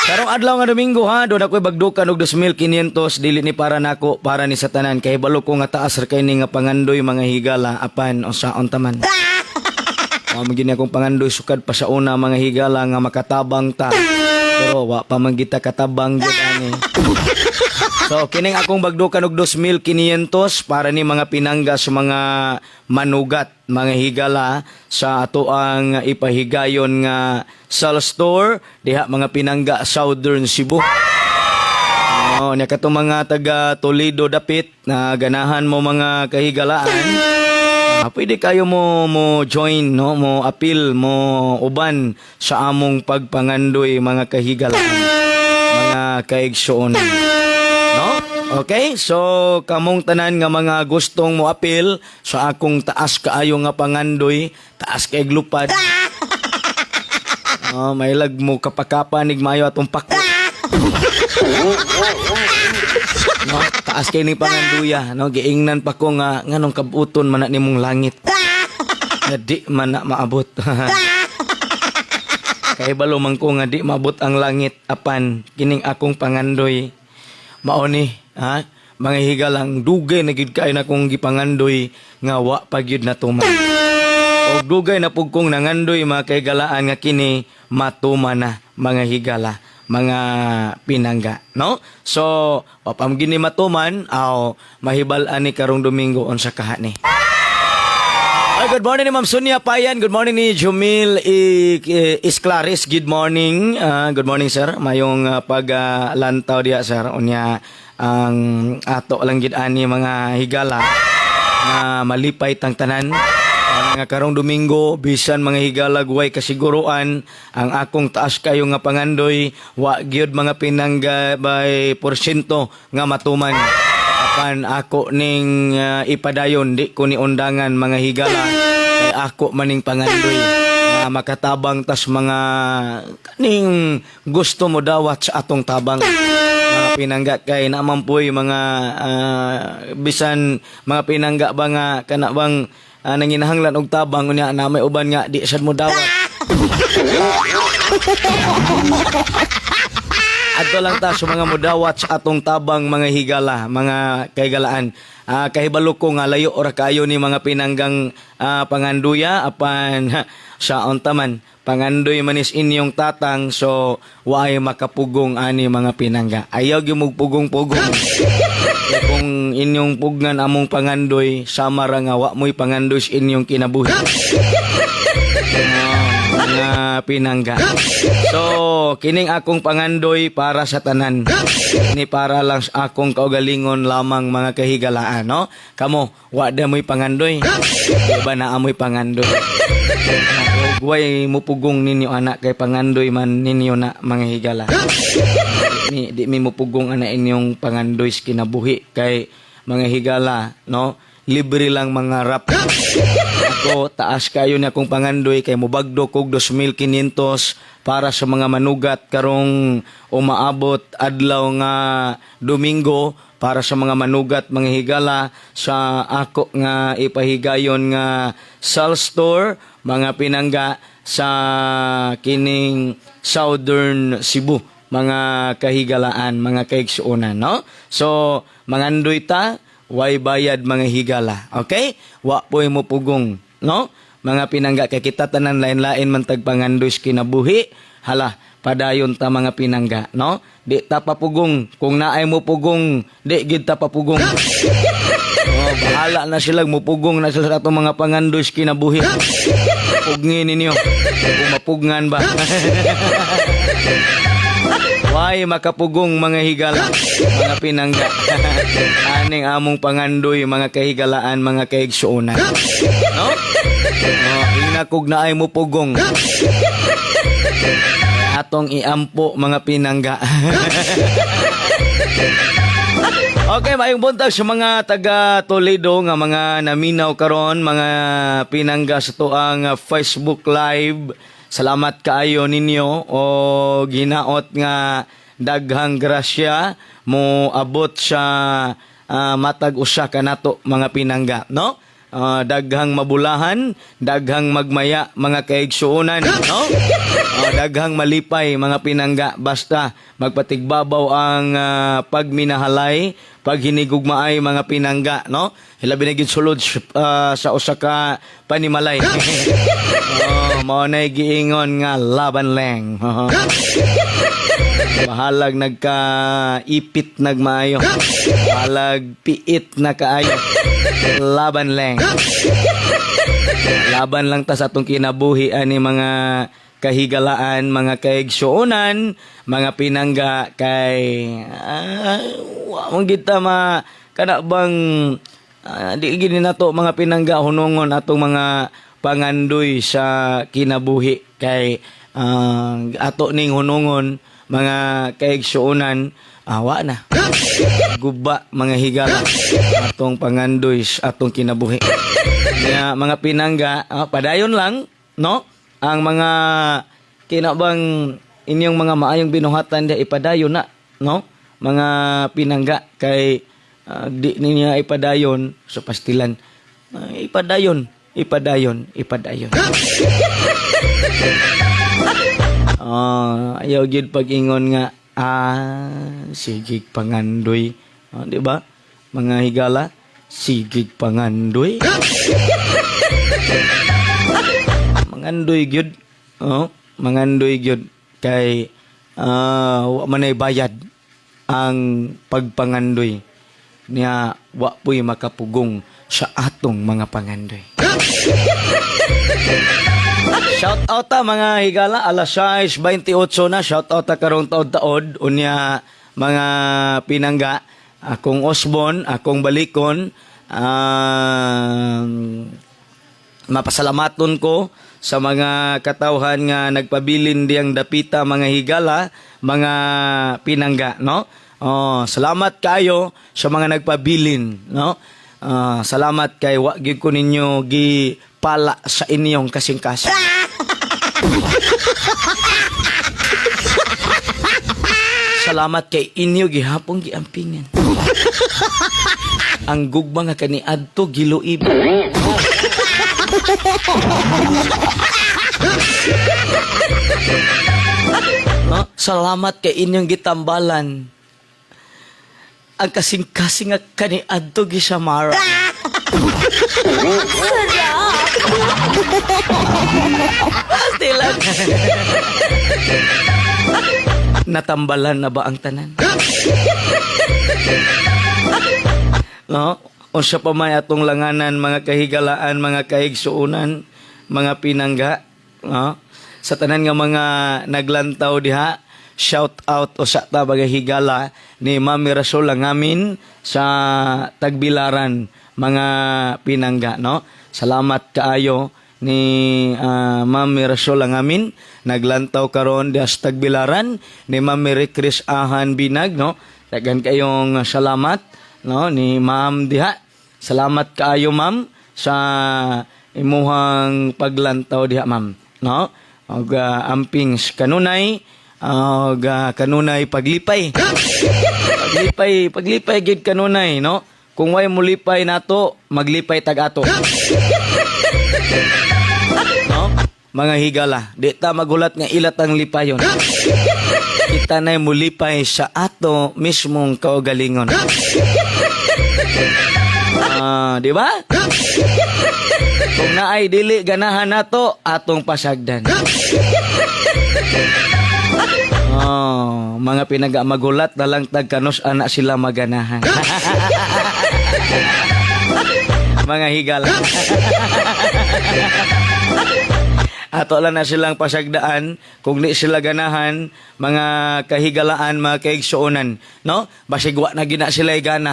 Karong adlaw nga Domingo ha, doon ako'y bagdukan og 2,500, dili ni para nako, para ni sa tanan, kay balo ko nga taas ra kay ni nga pangandoy, mga higala, apan usaon taman. Wa man gini akong pangandoy sukad pa sa una, mga higala, nga makatabang ta. Pero wa pa man kita katabang gyud ani. So kining akong bagdukan og 2,500 para ni mga pinangga sa mga manugat, mga higala, sa ato ang ipahigayon nga sales store diha, mga pinangga, Southern Cebu. Oh, nya katong mga taga Toledo dapit na ganahan mo, mga kahigalaan. Pwede kayo mo mo join, no, mo apil, mo uban sa among pagpangandoy, mga kahigalaan, mga kaigsuonan. No? Okay? So kamong tanan nga mga gustong mo apil sa akong taas kaayo nga pangandoy, taas kay lupad. Oh, may lag mo kapakapa nig mayo atong pako. No, taas kay ni panganduya, no, giingnan pa ko nga nganong kabuton man na nimong langit. Nga di man na maabot. Kay balo man ko nga di maabot ang langit, apan kining akong pangandoy mao ni, ha, mga higalang, dugay na gid kaayo na akong gipangandoy nga wa pa gyud natuman. Og dugay na pug kong nangandoy, mga kahigalaan, nga kini matuman na, mga higala, mga pinangga, no? So, wapam gini matuman, aw mahibal-an ni karong Domingo unsa kaha ni. Ay, good morning ni Ma'am Sonia Payan. Good morning ni Jumil Isclaris. Good morning. Good morning, sir. Mayong paglantaw diya, sir. Unya, ang ato lang gid ani, mga higala, nga malipay tang tanan. Nga karong Domingo, bisan, mga higala, way kasiguruan, ang akong taas kayo nga pangandoy, wa gyud, mga pinangga, by porsyento nga matuman. Apan ako ning ipadayon, di ko ni undangan, mga higala, kay ako maning pangandoy nga makatabang tas mga kaning gusto mo dawat sa atong tabang, mga pinangga, kay naman po'y mga bisan mga pinangga ba nga kana bang nanginahanglan og tabang, unya na may uban nga di sad mo dawat. Adto lang ta sa mga mudawat sa atong tabang, mga higala, mga kahigalaan. Kahibalo ko nga layo ora kayo ni mga pinanggang panganduya, apan sa untaman pangandoy manis inyong tatang, so waay makapugong ani, mga pinangga. Ayaw gyud mo pugong-pugong. Kaya kung inyong pugnan among pangandoy, sama ra nga wa mo'y pangandoy sa inyong kinabuhi. Oh, mga pinangga. So, kining akong pangandoy para sa tanan. Ni para lang sa akong kaugalingon lamang, mga kahigalaan, no? Kamo, wa da mo'y pangandoy. Di ba na amoy pangandoy? Ug way mupugong ninyo anak kay pangandoy man ninyo na, mga higala. Di mi mupugong ana inyong pangandoy sa kinabuhi kay, mga higala, no? Libre lang mga rap. Ako, taas kayo ni akong pangandoy kay mubagdo kog 2,500 para sa mga manugat karong umaabot adlaw nga Domingo, para sa mga manugat, mga higala, sa ako nga ipahigayon nga sales store, mga pinangga, sa kining Southern Cebu, mga kahigalaan, mga kaigsuonan, no? So mangandoy ta, way bayad, mga higala. Okay? Wa po'y mo pugong, no? Mga pinangga, kay kita tanan lain-lain man tag pangandoy sa kinabuhi. Hala, padayon ta, mga pinangga, no? Di ta papugong. Kung naay mo pugong, di gid ta papugong. Oh, bahala na sila, mupugong na sila sa atong mga pangandoy sa kinabuhi. Pugngin ninyo. Kung mapugngan ba. Why makapugong, mga higala, mga pinangga. Aning among pangandoy, mga kahigalaan, mga kaigsuonan. No? Oh, ingna kog naay mo pugong. Atong iampo, mga pinangga. Okay, maayong buntag sa mga taga Toledo nga mga naminaw karon, mga pinangga, sa tuang Facebook Live. Salamat kaayo ninyo o ginaot nga daghang grasya mo abot sa matag usa kanato, mga pinangga, no? Daghang mabulahan, daghang magmaya, mga kaigsuonan, no? Daghang malipay, mga pinangga, basta magpatigbabaw ang pagminahalay, paghinigugmaay, mga pinangga, no? Hilabi na gid sulod sa usa ka panimalay. Oh, mao nay giingon nga laban lang. Bahalag nagkaipit nagmaayo. Bahalag piit na kaayo. Laban lang. Laban lang ta sa atong kinabuhi ani, mga kahigalaan, mga kaigsuonan, mga pinangga, kay wa man kita ma kana bang di gini nato, mga pinangga, hunungon atong mga pangandoy sa kinabuhi kay ato ning hunungon, mga kaigsuonan, awa na guba, mga higala, atong pangandoy sa atong kinabuhi. Kaya mga pinangga, padayon lang, no? Ang mga kinabang inyong mga maayong binuhatan di ipadayon na, no? Mga pinangga, kay di ninyo ipadayon sa pastilan. Ipadayon, ipadayon, ipadayon. Ayaw gyud pag-ingon nga sigig pangandoy. Di ba? Mga higala, sigig pangandoy. Mangandoy gyud. Oh, mangandoy gyud kay wa man ay bayad ang pagpangandoy niya, wa puy makapugong sa atong mga pangandoy. Shout out ta, mga higala, alas 6:28 na. Shout out ta karong taod-taod unya, mga pinangga, akong Osbon, akong balikon, mapasalamaton ko sa mga katawhan nga nagpabilin diyang dapita, mga higala, mga pinangga, no? Oh, salamat kayo sa mga nagpabilin, no? Salamat kay wa gyud ko ninyo gipala sa inyong kasing-kasing. Salamat kay inyo gihapon giampingan. Ang gugma nga kaniadto giluib. No? Salamat kay inyong gitambalan. Ang kasing-kasing nga kaniadto gisamara. Pasti lang. Natambalan na ba ang tanan? No? Unsa pa may atong langanan, mga kahigalaan, mga kahigsuonan, mga pinangga, no? Sa tanan nga mga naglantaw diha, shout out usa ta, mga higala, ni Mami Rasol ngamin sa Tagbilaran, mga pinangga, no? Salamat kaayo ni Ma'am Mirasol ngamin naglantaw karon diha sa Tagbilaran, ni Ma'am Mary Chris Ahan Binag, no? Daghan kayong salamat, no, ni Ma'am diha. Salamat kaayo, Ma'am, sa imuhang paglantaw diha, Ma'am, no? Og amping kanunay og kanunay paglipay, paglipay, paglipay gid kanunay, no? Kung way mulipay nato, maglipay tag ato, no? Mga higala, di ta magulat nga ilat ang lipayon. Kita na'y mulipay sa ato mismong kaugalingon. Di ba? Kung naay dili ganahan nato, atong pasagdan. Oh, mga pinaga, magulat na lang tag kanus anak sila maganahan. Mga higala. Ato lang na silang pasagdaan kung di sila ganahan, mga kahigalaan, mga kaigsuonan, no? Basig wa na gina sila gana.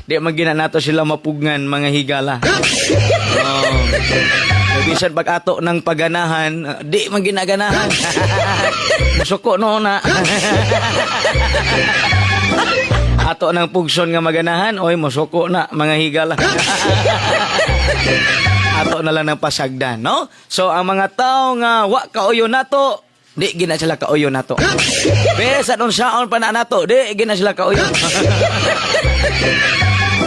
Di man gina nato sila mapugngan, mga higala. Oh. Bisan pag ato ng paganahan, di man ginaganahan. Musuko no na. Ato ng pugson nga maganahan, oy, musuko na, mga higala. Ato na lang ng pasagdan, no? So ang mga tao nga wa kauyo nato, di gina sila kauyo nato. Bisan unsaon pa na nato, di gina sila kauyo.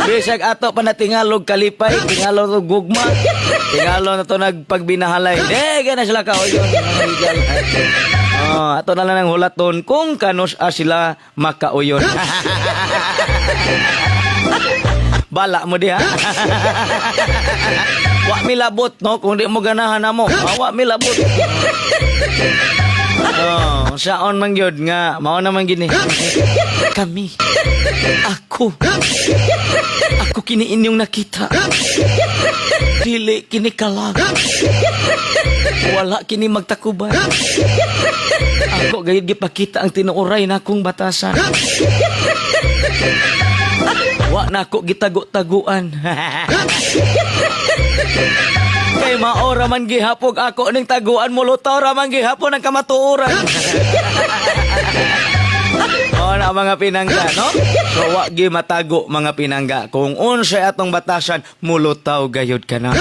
Bisag ato pa na tingalog kalipay, tingalog og gugma, tingalog na to nagpagbinahalay. Di gina sila kauyo, mga higala. Oh, ato na lang ang hulaton kung kanus a sila makauyon. Bala mo diha. Wa mi labot, no, kung di mo ganahan namo. Ah, wa mi labot. Oh, saon man gyud nga mao naman gini. Kami. Ako. Ako kini inyong nakita. Dili kini kalag. Wala kini magtakubay. Ako gayud gipakita ang tinuoray na akong batasan. Wa na ako gitago-taguan. Kay maora man gihapog ako ning taguan mo, lutaw ra man gihapon ang kamatuoran. O na, mga pinangga, no? So wa gi matago, mga pinangga. Kung unsay atong batasan, mulutaw gayud ka na.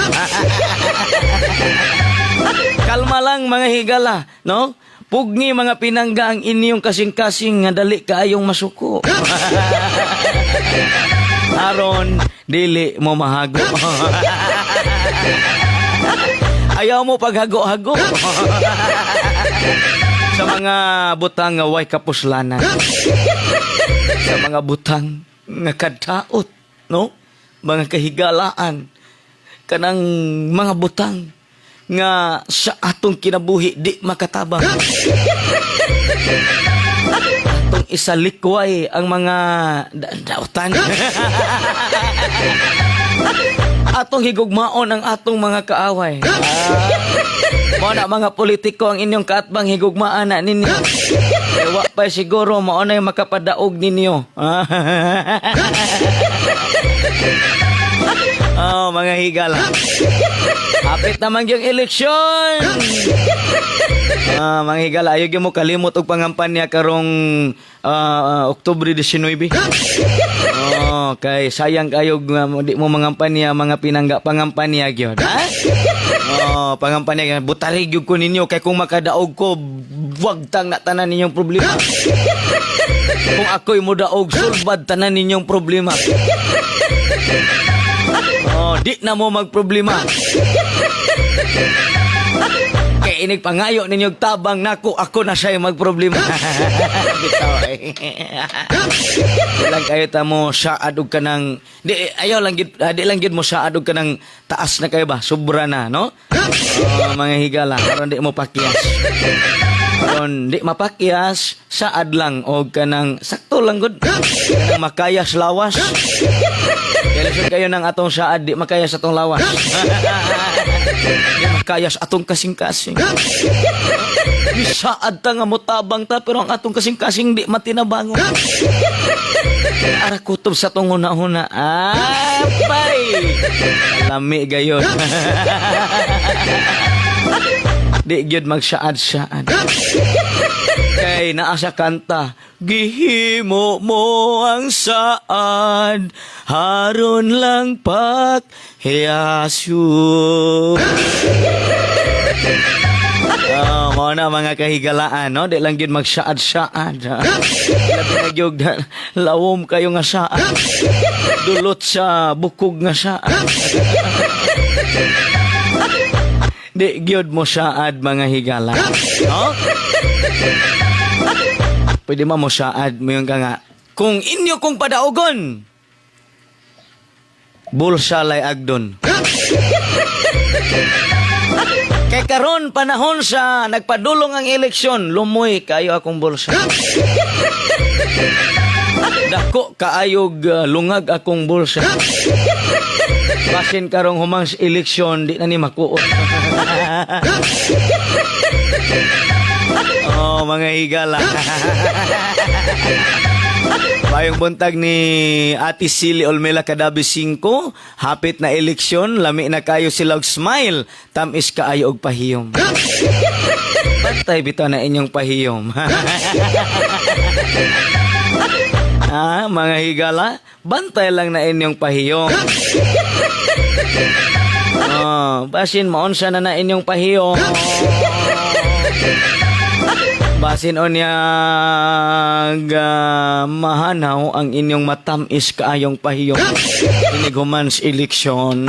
Kalma lang, mga higala, no? Pugni, mga pinangga, ang inyong kasing-kasing nga dali kaayong masuko. Aron dili mo mahago. Ayaw mo paghago-hago sa mga butang nga way kapuslanan. Sa mga butang nga kadaot, no? Mga kahigalaan, kanang mga butang nga sa atong kinabuhi di makatabang. Atong isalikway ang mga dautan. Atong higugmaon ang atong mga kaaway. Ah, mao na, mga politiko, ang inyong kaatbang, higugmaan na ninyo. Eh, wa pa siguro mao na yung makapadaog ninyo. Oh, mga higala. Hapit naman yung eleksyon. Ah, mga higala, ayaw gyud mo kalimot og pangampanya karong Oktubre 19. Oh, kay sayang kayo nga di mo mangampanya, mga pinangga, pangampanya gyud. Ha? Oh, pangampanya butari gyud ko ninyo kay kung makadaog ko, wagtang na tanan ninyong problema. Kung ako'y modaog, sulbad tanan ninyong problema. Oh, di na mo magproblema. Kay inig pangayo ninyo tabang nako, ako na siya magproblema. Bitaw eh. Di lang kayo ta mo saad og kanang di ayaw lang gid ah, di lang gid mo saad og kanang taas na kayo ba, sobra na, no? Oh, mga higala, aron di mo pakyas. Aron di mapakyas, saad lang og kanang sakto lang gud. Kanang makayas lawas. Kaya lisod kayo ng atong saad, di makaya sa atong lawas. Di makaya sa atong kasing-kasing. Saad ta nga motabang ta, pero ang atong kasing-kasing di matinabangon. Ara kutob sa atong huna-huna. Apay! Lami gayon. Di gyud magsaad-saad. Kay naa sa kanta, "Gihimo mo ang saad, haron lang pak hiyasu." Oh, mao na, mga kahigalaan, no? Di lang gyud magsaad-saad. Labi na gyud lawom kayo nga saad. Dulot sa bukog nga saad. Di gyud mo saad, mga higala. No? Pwede ma mo saad mo yung ka nga. "Kung inyo kong padaogon, bulsa lay agdon." Kay karon panahon sa nagpadulong ang eleksyon, lumoy kayo akong bulsa. Dako kaayog lungag akong bulsa. Basin karong humang sa eleksyon, di na ni makuot. Oh, mga higala. Mayong buntag ni Ate Sili Olmela Kadabi 5, hapit na eleksyon, lami na kayo sila og smile, tamis kaayo og pahiyom. Bantay bitaw na inyong pahiyom. Ah, mga higala, bantay lang na inyong pahiyom. Oh, basin maunsa na na inyong pahiyom. Basin unyag mahanaw ang inyong matamis kaayong pahiyom. Inig human sa eleksyon.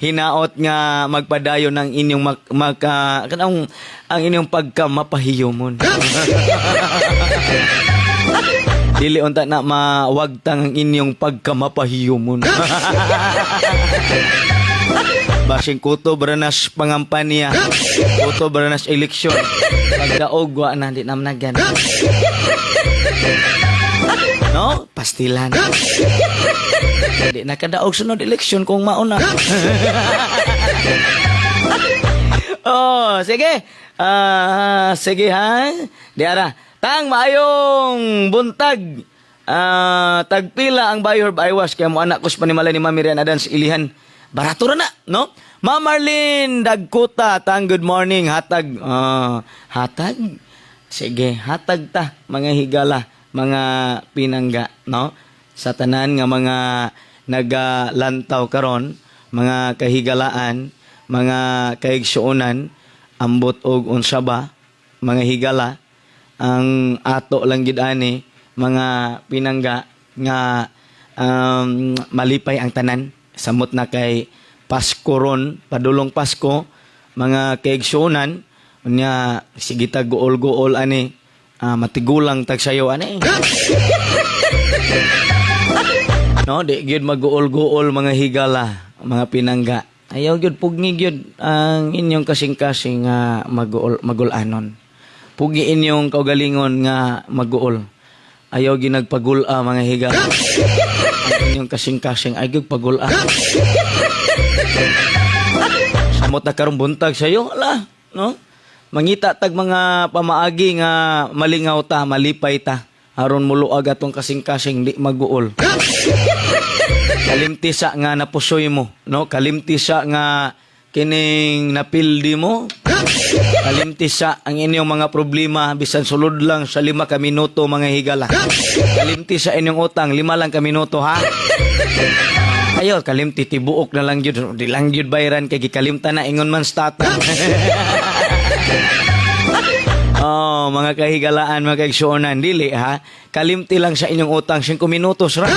Hinaot nga magpadayon ang inyong mak, maka, kanang ang inyong pagka mapahiyomon. Dili unta na mawagtang ang inyong pagka mapahiyomon. Basing kutob ra nas pangampanya. Kutob ra nas eleksyon. Pagdaog wa na, di namnagan. No? Pastilan. Di nakadaog sunod eleksyon kung mauna. Oh, sige. Ah, sige ha. Di ara. Tang, maayong buntag. Ah, tagpila ang Bayor Baywas kaya mo anak ko sa panimalay ni Mami Rian Adan sa Ilihan. Barato ra na, no? Ma'am Marlene Dagkuta, tang, good morning, hatag. Ah, hatag. Sige, hatag ta mga higala, mga pinangga, no? Sa tanan nga mga nagalantaw karon, mga kahigalaan, mga kaigsuonan, ambot og unsa ba, mga higala, ang ato lang gid ani, mga pinangga, nga malipay ang tanan samot na kay Pasko ron, padulong Pasko, mga kaigsuonan. Unya sige ta guol-guol ani, matigulang tag sayo ani, no? Di gyud maguol-guol, mga higala, mga pinangga. Ayaw gyud, pugni gyud ang inyong kasing-kasing nga maguol, magulanon. Pugi inyong kaugalingon nga maguol. Ayaw gyud nagpagula, mga higala. Ang inyong kasing-kasing ay gyud pagula. Samot na karong buntag sayo, ala, no? Mangita tag mga pamaagi nga malingaw ta, malipay ta. Aron muluag atong kasing-kasing, di maguol. Kalimti sa nga napusoy mo, no? Kalimti sa nga kining napildi mo. Kalimti sa ang inyong mga problema bisan sulod lang sa 5 ka minuto, mga higala. Kalimti sa inyong utang, 5 lang ka minuto ha. Ayo, kalimti tibuok na lang jud, di lang jud bayran kay gikalimta na, ingon man sa tata. Oh, mga kahigalaan, mga kaigsuonan, dili ha. Kalimti lang sa inyong utang, 5 minutos ra.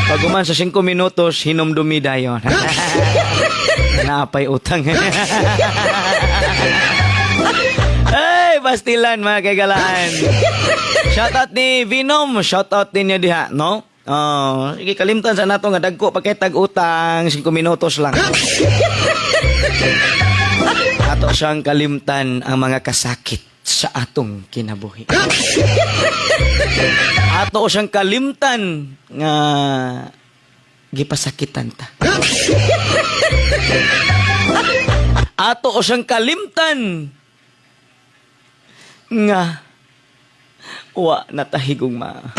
Pag human sa 5 minutos, hinumdumi dayon. Naapay utang. Hey, pastilan, mga kahigalaan. Shoutout ni Venom, shoutout ninyo diha, no? Oh, sige, kalimtan sa nato nga dagko pa kay tag utang, 5 minutos lang. Ato siyang kalimtan ang mga kasakit sa atong kinabuhi. Ato siyang kalimtan nga gipasakitan ta. Ato siyang kalimtan nga wa natahigugma.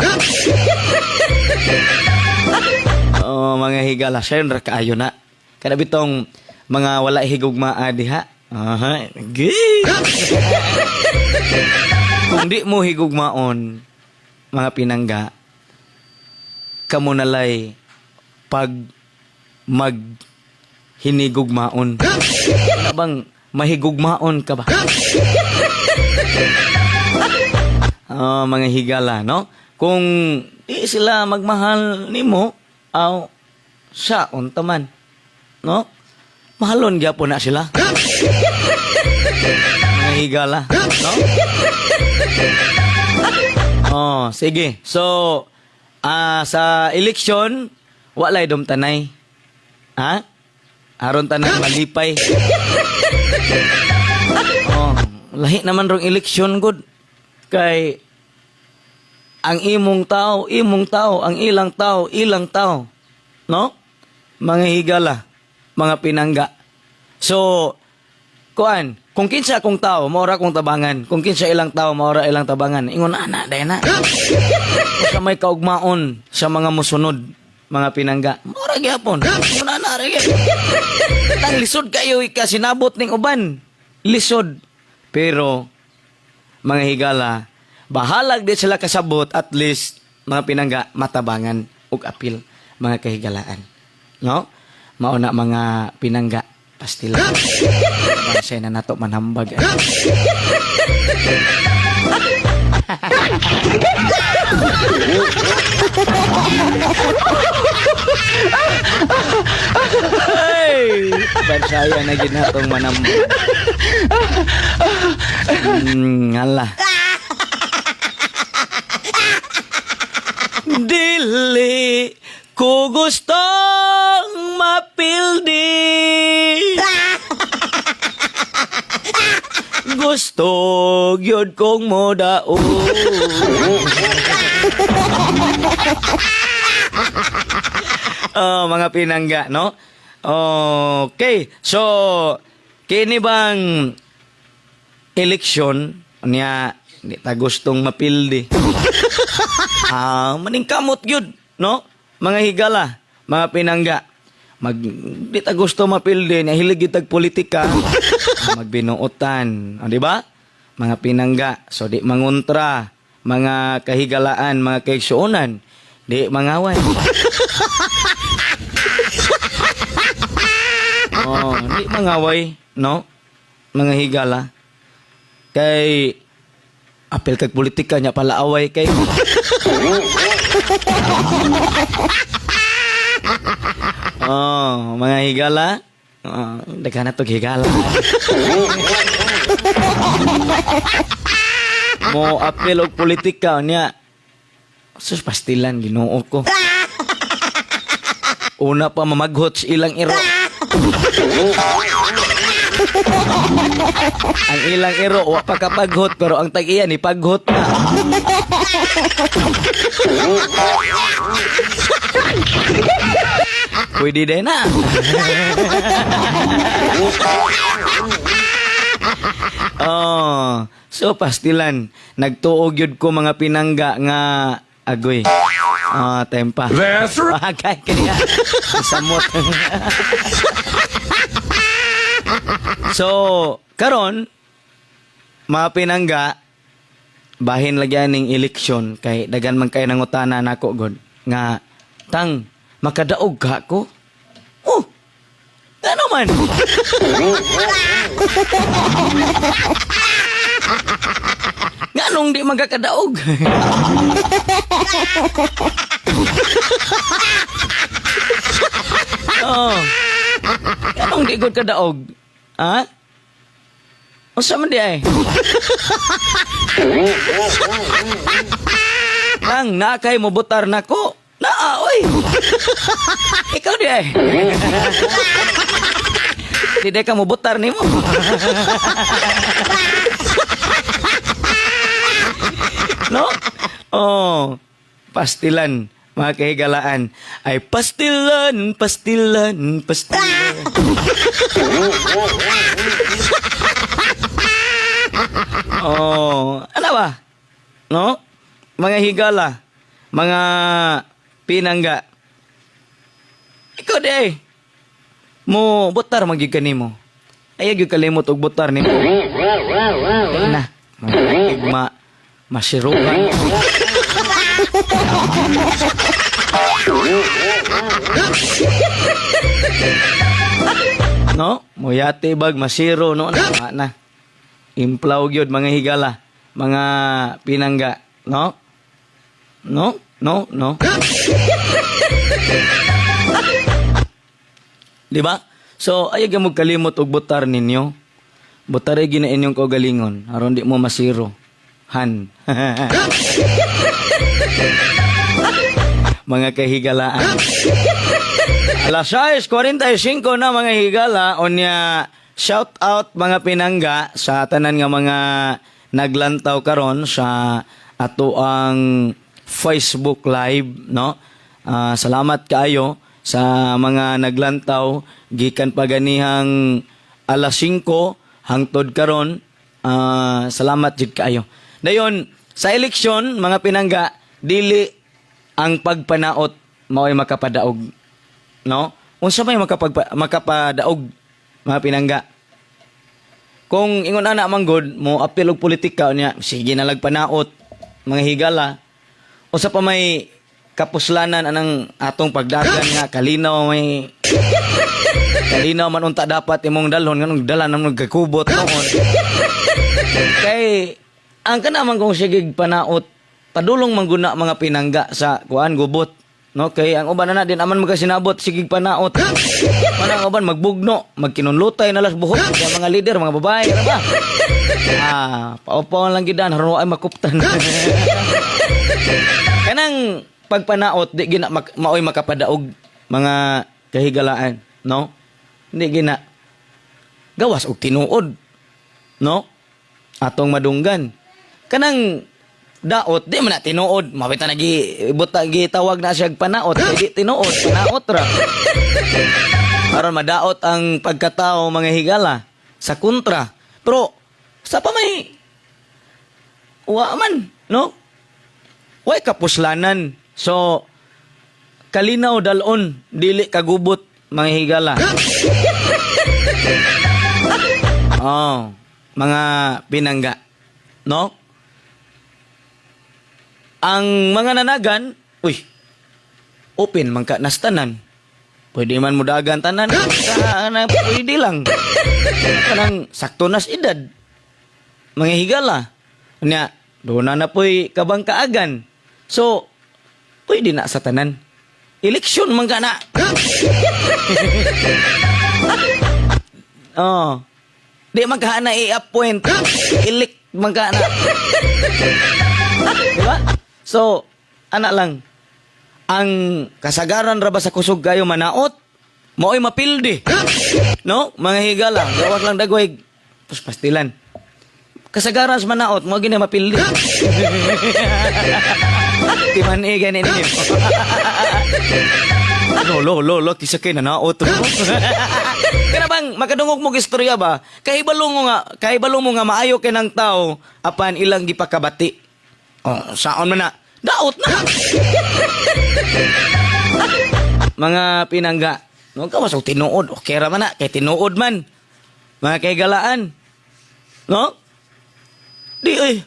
Oh, mga higala, sayon ra kaayo na. Kada bitong mga wala higugma diha. Aha, gay. Kung di mo higugmaon, mga pinangga, kamo nalay pag mag hinigugmaon. Wala bang mahigugmaon ka ba? Oh, mga higala, no? Kung di sila magmahal nimo, aw sa unta man, no? Mahalon gyapon na sila. Mga higala, no? Oh, sige. So, sa election, walay dumtanay. Ha? Aron tanan malipay. Oh, Lahi naman rong eleksyon gud. Kay ang imong tao, ang ilang tao, ilang tao. No? Mga higala, mga pinangga. So, kuan, kung kinsa akong tao, maora akong tabangan. Kung kinsa ilang tao, maora ilang tabangan. Ingon ana, dahil na. Sa may kaugmaon sa mga musunod, mga pinangga. Maora gyapon. Ingon ana, ra gyud. Tang lisod kayo ikasinabot ning uban. Lisod. Pero, mga higala, bahalag di sila kasabot, at least, mga pinangga, matabangan ug apil, mga kahigalaan. No? Mauna mga pinangga, pastila. Bansay na nato manhambag. Ay! Bansaya na gid natong manambag. Ngala. Dili ko gustong mapildi. Gusto gyud kong modaog. Oh, mga pinangga, no? Okay. So, kini bang eleksyon niya di ta gustong mapildi. Ah, maningkamot gyud, no? Mga higala, mga pinangga. Mag di ta gusto mapildi, niya hilig gyud tag politika. Ah, magbinuotan, ah, di ba? Mga pinangga, so di mangontra, mga kahigalaan, mga kaigsuonan, di mangaway. Oh, di mangaway, no? Mga higala. Kay apil kag politika nya pala away kay. Oh, mga higala. Oh, daghan na tog higala. Mo apil og politika niya. Sus, pastilan Ginoo ko. Una pa mamaghot sa ilang iro. Ang ilang iro wa pa kapaghot pero ang tag-iya ni paghot na. Pwede din na. Oh, so pastilan, nagtuog yun ko mga pinangga nga agoy. Ah, tempa. That's right. Bagay kaya. Samot. So, karon mga pinangga, bahin lagyan ning eleksyon kay dagan man kay nangutana nako god nga tang makadaog ka ko. Oh. Ano man? Nganong di magkakadaog? Oh. Nganong di gud kadaog? Ha? Unsa man di ay? Tang na kay mobotar nako. Naa oy. Ikaw di ay. Di ka mobotar nimo. No? Oh, pastilan, mga kahigalaan. Ay pastilan, pastilan, pastilan. Oh, ano ba? No? Mga higala, mga pinangga. Ikaw di ay. Mo botar magyud kanimo. Ay gyud kalimot og botar nimo. Ay na. Mga masirukan. No? Muyati bag masiro no na, na. Implaw gyud mga higala, mga pinangga, no? No? No, no. Di ba? So, ayaw mo kalimot og botar ninyo. Botare gina inyong kaugalingon aron di mo masiro. Han. Mga kahigalaan. Alas 6:45 na mga higala, unya Shout out, mga pinangga, sa tanan nga mga naglantaw karon sa ato ang Facebook Live, no? Salamat kaayo sa mga naglantaw gikan pa ganihang alas 5 hangtod karon. Salamat jud kaayo. Dayon sa eleksyon, mga pinangga, dili ang pagpanaot mao'y makapadaog, no? Unsa may makapadaog, mga pinangga? Kung ingon ana man gud mo apil og politika niya, sige na lag panaot, mga higala. Usa pa may kapuslanan anang atong pagdagan nga kalinaw, may kalinaw man unta dapat imong dalhon, nganong dala nang nagkakubot noon? Kay ang kana man kung sige panaot, padulong man guna, mga pinangga, sa kuan, gubot, no? Kay ang uban na din aman magkasinabot, sige panaot man. Ang uban magbugno, magkinunlutay na las buhok sa mga leader, mga babae ra ba. Paupaw lang gidan haron ay makuptan. Kanang pagpanaot, di gina maoy makapadaog, mga kahigalaan, no? Hindi gina gawas og tinuod, no? Atong madunggan, kanang daot di man na tinuod, mawita nagi buta gitawag na siya panaot kay di tinuod, panaot ra aron madaot ang pagkatao, mga higala, sa kontra. Pero sa pa may wa man, no? Way kapuslanan. So kalinaw dalon, dili kagubot, mga higala. Oh, mga pinangga, no? Ang mga nanagan, uy, open man ka nas tanan. Pwede man mo dagan tanan. Sa, na, pwede lang. Kanang sakto nas edad. Mga higala. Nya, doon na na po'y kabangkaagan. So, pwede na sa tanan. Eleksyon man ka na. Oh. Di man ka na i-appoint. Elect man ka na. Di ba? So, ana lang. Ang kasagaran ra ba sa kusog kayo manaot, mao'y mapildi. No? Mga higala, gawas lang dagway paspastilan. Kasagaran sa manaot, mo gini mapildi. Di man eh, gani ninyo. Lo, lo, lo, lo, kisa kay nanaot. Kana bang makadungog mo istorya ba? Kahibalo mo nga maayo kay ng tao apan ilang gipakabati. Oh, saon man na? Daot na. Mga pinangga. No, kawas og tinuod. Okay ra man na kay tinuod man. Mga kaigalaan. No? Di oy.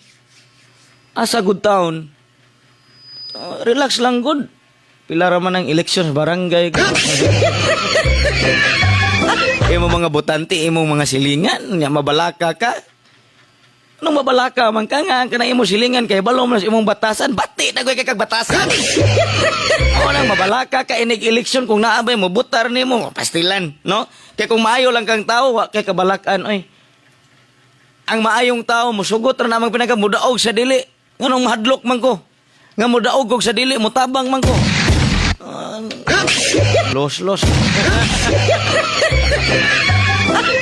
Asa good town. Relax lang good. Pila ra man ang eleksyon sa barangay. Imo mga botante, imong mga silingan, nya mabalaka ka. Anong mabalaka man ka nga kanang imo silingan kay balo man sa imong batasan, bati na kay kag batasan. O nang mabalaka ka inig eleksyon kung naa bay mo butar nimo, pastilan, no? Kay kung maayo lang kang tao, wa kay kabalakan oy. Ang maayong tao musugot ra namang pinaka mudaog sa dili. Nganong mahadlok man ko? Nga mudaog og sa dili, mutabang man ko. Los los.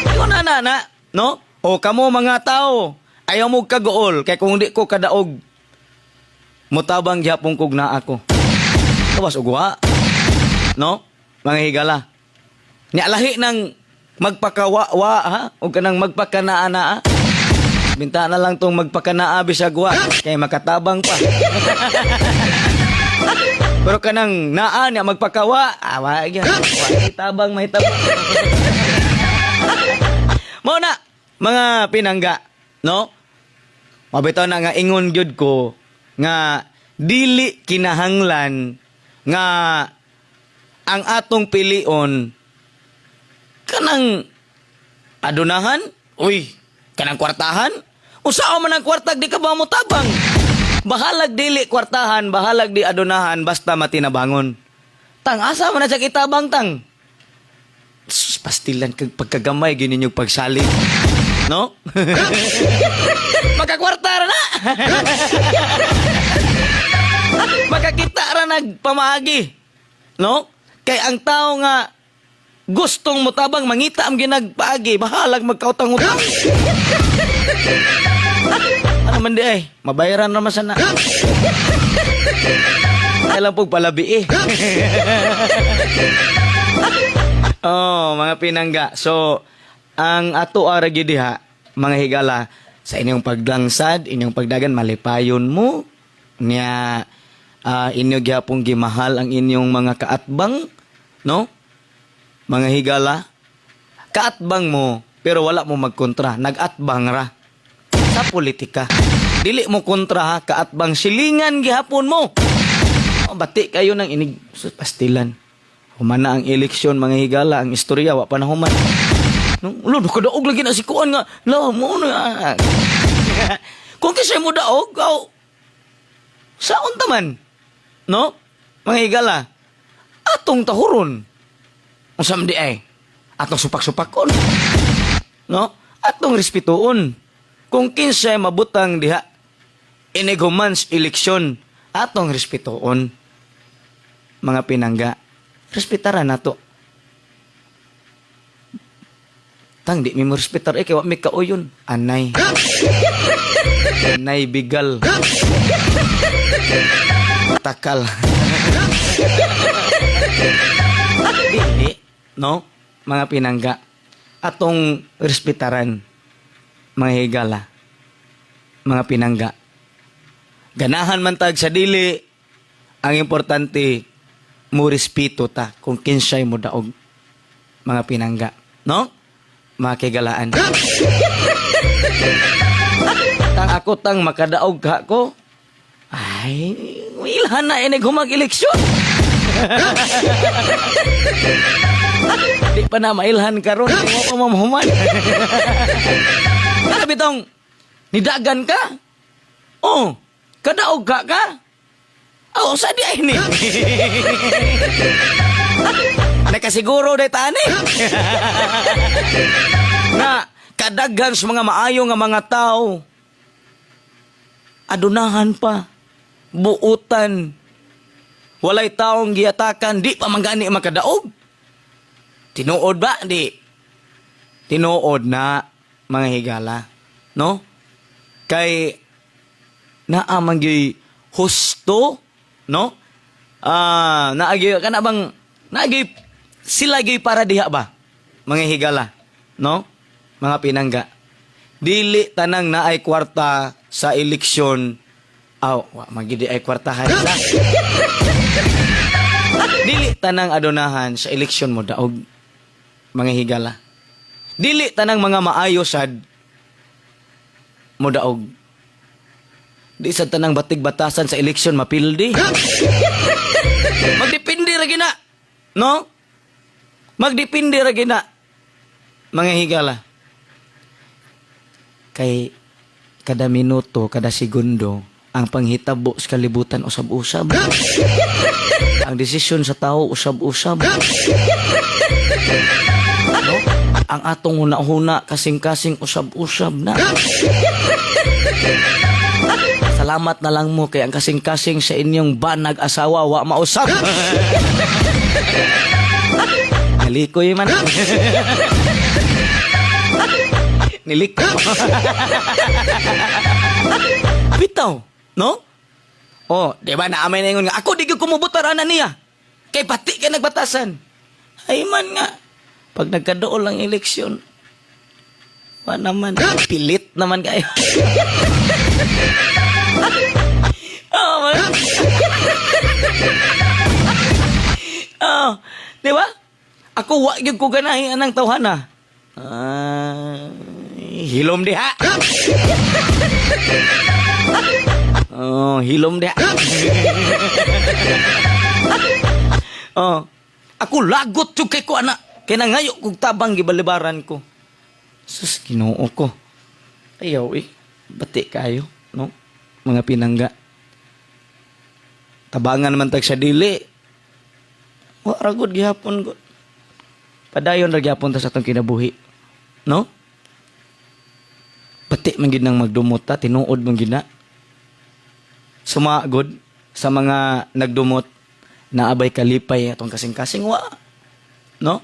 Ikaw na na na, no? O kamo mga tao, ayaw mo kagool kay kung di ko kadaog, mutabang gyapon kog naa ako. Kawas og wa. No? Mga higala. Nya lahi ng magpakawa-wa ha o kanang magpakanaa-naa. Binta na lang tong magpakanaa bisag wa kay makatabang pa. Pero kanang naa niya magpakawa, wa gyud. Wa tabang may tabang. Mao na mga pinangga, no? Mabitaw na nga ingon gyud ko nga dili kinahanglan nga ang atong pilion kanang adunahan, uy, kanang kwartahan. Usaon man ang kwartag di ka ba mo tabang? Bahalag dili kwartahan, bahalag di adunahan, basta matinabangon. Tang asa man na siya kitabang, tang? Sus, pastilan kag pagkagamay gini ninyong pagsalig. No? Makakwarta ra na. Makakita ra nagpamaagi. No? Kay ang tao nga Gustong motabang, mangita ang ginagpaagi, bahalag magkautang-utang. Ano man di ay, mabayaran naman sana. Alam pong palabi eh. Oh, mga pinangga. So, ang ato ara gyud diha, mga higala, sa inyong paglangsad, inyong pagdagan, malipayon mo niya, inyo gyapong gimahal ang inyong mga kaatbang, no? Mga higala, kaatbang mo pero wala mo magkontra, nagatbang ra sa politika. Dili mo kontra ha, kaatbang, silingan gihapon mo. Oh, bati kayo ng inig sa pastilan. Human na ang eleksyon, mga higala, ang istorya wa pa na human. No, ulo, kadaog lagi na si kuan nga. La, mo na. Kung kisay mo daog, aw, saon ta man? No? Mga higala, atong tahuron. Unsa man di ay? Atong supak-supakon. No? Atong respetuon. Kung kinsay mabutang diha inig human sa eleksyon, atong respetuon. Mga pinangga, respetara nato. Tang di mi mo respetar eh kay wa mi kauyon. Anay. Anay bigal. Takal. Dili, no? Mga pinangga, atong respetaran, mga higala, mga pinangga. Ganahan man tag sa dili, ang importante mo respeto ta kung kinsay mo daog, mga pinangga, no? Mga kigalaan. Tang ako tang makadaog ka ko. Ay, ilhan na inig humag eleksyon. Di pa na mailhan karon, di mo pa mahuman. Kana bitong nidagan ka? Oh, kadaog ka ka? Oh, sa di ay ni. Nakasiguro day tani. Na kadaghan sa mga maayo nga mga tao. Adunahan pa. Buutan. Walay taong giatakan, di pa man gani makadaog. Tinuod ba? Di. Tinuod na, mga higala. No? Kay naa man gyuy husto, no? Ah, naa gyuy kana bang naa gyuy sila gyuy para diha ba? Mga higala, no? Mga pinangga. Dili tanang naay kwarta sa eleksyon. Aw, wa magidi ay kwartahan sa. Dili tanang adonahan sa eleksyon mo daog, mga higala. Dili tanang mga maayo sad mo daog. Di sa tanang batig batasan sa eleksyon mapildi. Magdepende ra gina. No? Magdepende ra gina. Mga higala. Kay kada minuto, kada segundo, ang panghitabo sa kalibutan usab-usab. Ang desisyon sa tao usab-usab. No? Ang atong huna-huna kasing-kasing usab-usab na. Salamat na lang mo kay ang kasing-kasing sa inyong banag asawa wa mausab. Nalikoy man. Niliko. Bitaw, no? Oh, di ba naamay na ingon nga ako di gyud kumubutar ana niya. Kay pati ka nagbatasan. Ay man nga pag nagkadool ang eleksyon, wa naman pilit naman kayo. Oh, man. Oh, di ba? Ako wa gyud ko ganahi anang tawhana. Ay, hilom diha. Oh, hilom diha. Oh. Ako lagot jud kay ko ana. Kay nangayo kog tabang gibalibaran ko. Sus, Ginoo ko. Ayaw eh. Bati kayo, no? Mga pinangga. Tabangan man tag sa dili. Wa ra gud gihapon gud. Padayon ra gihapon ta sa atong kinabuhi. No? Pati man gid nang magdumot ta, tinuod man gid na. Suma gud sa mga nagdumot na abay kalipay atong kasing-kasing wa. No?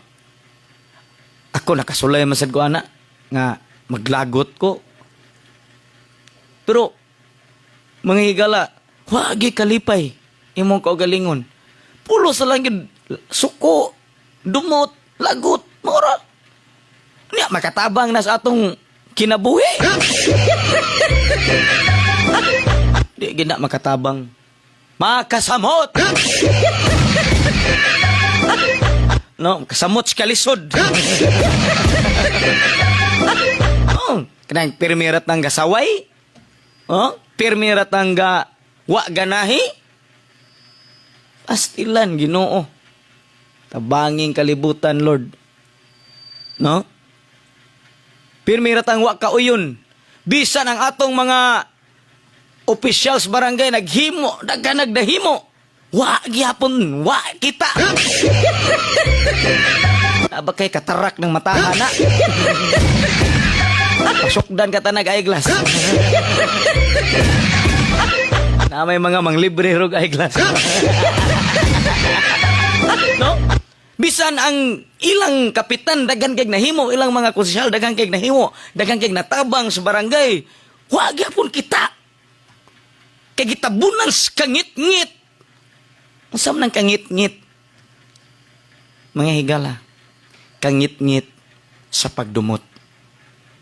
Ako nakasulay man sad ko ana nga maglagot ko. Pero mga higala, wagi kalipay imong kaugalingon. Pulos sa lang yun, suko, dumot, lagot, mora. Niya, makatabang na sa atong kinabuhi. Di gina makatabang. Makasamot! No, kasamot sa kalisod. Oh, kanang pirmirat ng gasaway. Oh, pirmirat ng ga wa ganahi. Pastilan, Ginoo. Tabanging kalibutan, Lord. No? Pirmirat ang wa kauyon. Bisan ang atong mga officials barangay naghimo, daghan nagdahimo. Wa gyapon, wa kita. Aba kay katarak ng matahan na. Pasukdan ka tanag eyeglass. Na may mga manglibre rog eyeglass. No? Bisan ang ilang kapitan daghan kay nahimo, ilang mga konsehal daghan kay nahimo, daghan kay natabang sa barangay. Wa gyapon kita. Kay gitabunan sa kangit-ngit. Unsa man ang kangit-ngit? Mga higala, kangit-ngit sa pagdumot.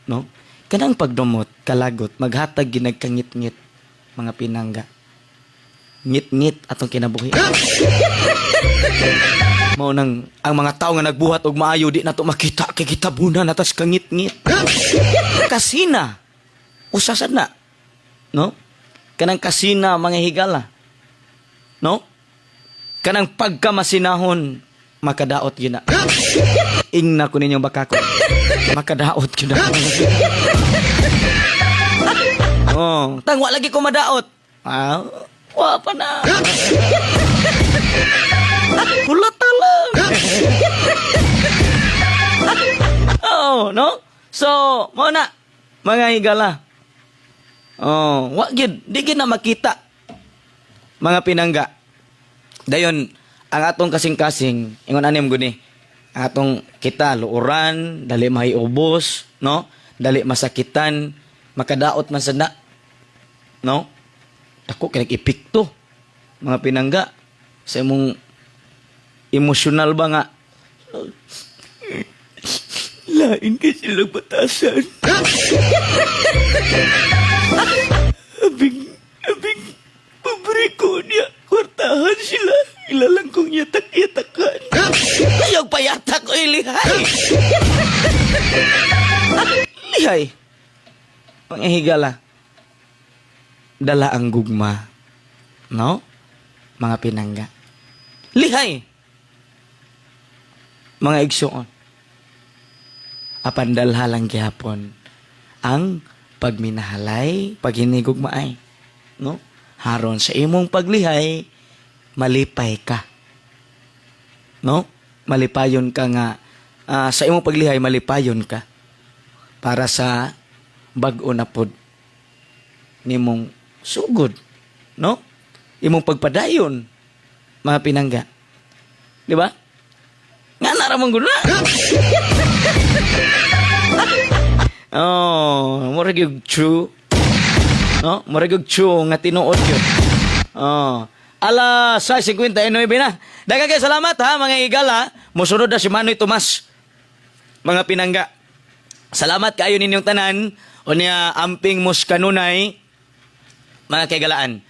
No? Kanang pagdumot, kalagot, maghatag ginagkangit-ngit mga pinangga. Ngit-ngit atong kinabuhi. Mao nang ang mga tao nga nagbuhat og maayo di nato makita kay gitabunan natas kangit-ngit. Kasina. Usa sad na. No? Kanang kasina, mga higala. No? Kanang pagkamasinahon, makadaot gina. Ingna ko ninyong bakako. Makadaot gina. Oh, tang wa lagi ko madaot. Ah, wa pa na. Hulata lang. Oh, no? So, mao na mga higala. Oh, wa gyud, di gyud na makita. Mga pinangga. Dayon ang atong kasing-kasing, ingon anim guni. Ang atong kita luoran, dali mahiubos, no? Dali masakitan, makadaot man sad na. No? Dako kay epekto mga pinangga sa imong emosyonal ba nga lain kay sila batasan. Abing, abing, pobre ko niya. Kwartahan sila. Ilalang kong yatak-yatakan. Ayaw payatak ko, lihay. Lihay. Pangihigala. Dala ang gugma. No? Mga pinangga. Lihay. Mga igsuon. Apan dalha lang gihapon ang pagminahalay, paghinigugmaay. No? Haron sa imong paglihay, malipay ka. No? Malipayon ka nga sa imong paglihay malipayon ka para sa bag-o na pod nimong sugod, no? Imong pagpadayon, mga pinangga. Di ba? Nga nara mong guna. Oh, murag yung true. No? Murag yung true nga tinuod yun. Oh. Alas 6:59 na. Daghang kay salamat ha, mga igala. Mosunod na si Manoy Tomas. Mga pinangga. Salamat kaayo ninyong tanan. Unya amping mos kanunay mga kaigalaan.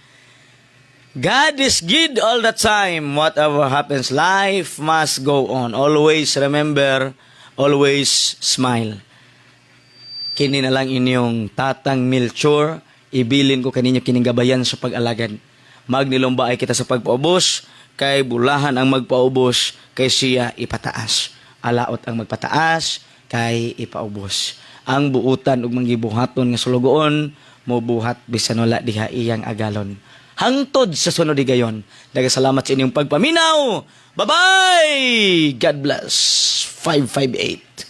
God is good all the time. Whatever happens, life must go on. Always remember, always smile. Kini na lang inyong Tatang Melchor. Ibilin ko kaninyo kining gabayan sa pag-alagad. Magnilumbaay kita sa pagpaubos, kay bulahan ang magpaubos, kay siya ipataas. Alaot ang magpataas, kay ipaubos. Ang buutan ug manggibuhaton nga sulugoon, mobuhat bisan wala diha iyang agalon. Hangtod sa sunod higayon. Daghang salamat sa inyong pagpaminaw. Bye-bye! God bless. 558.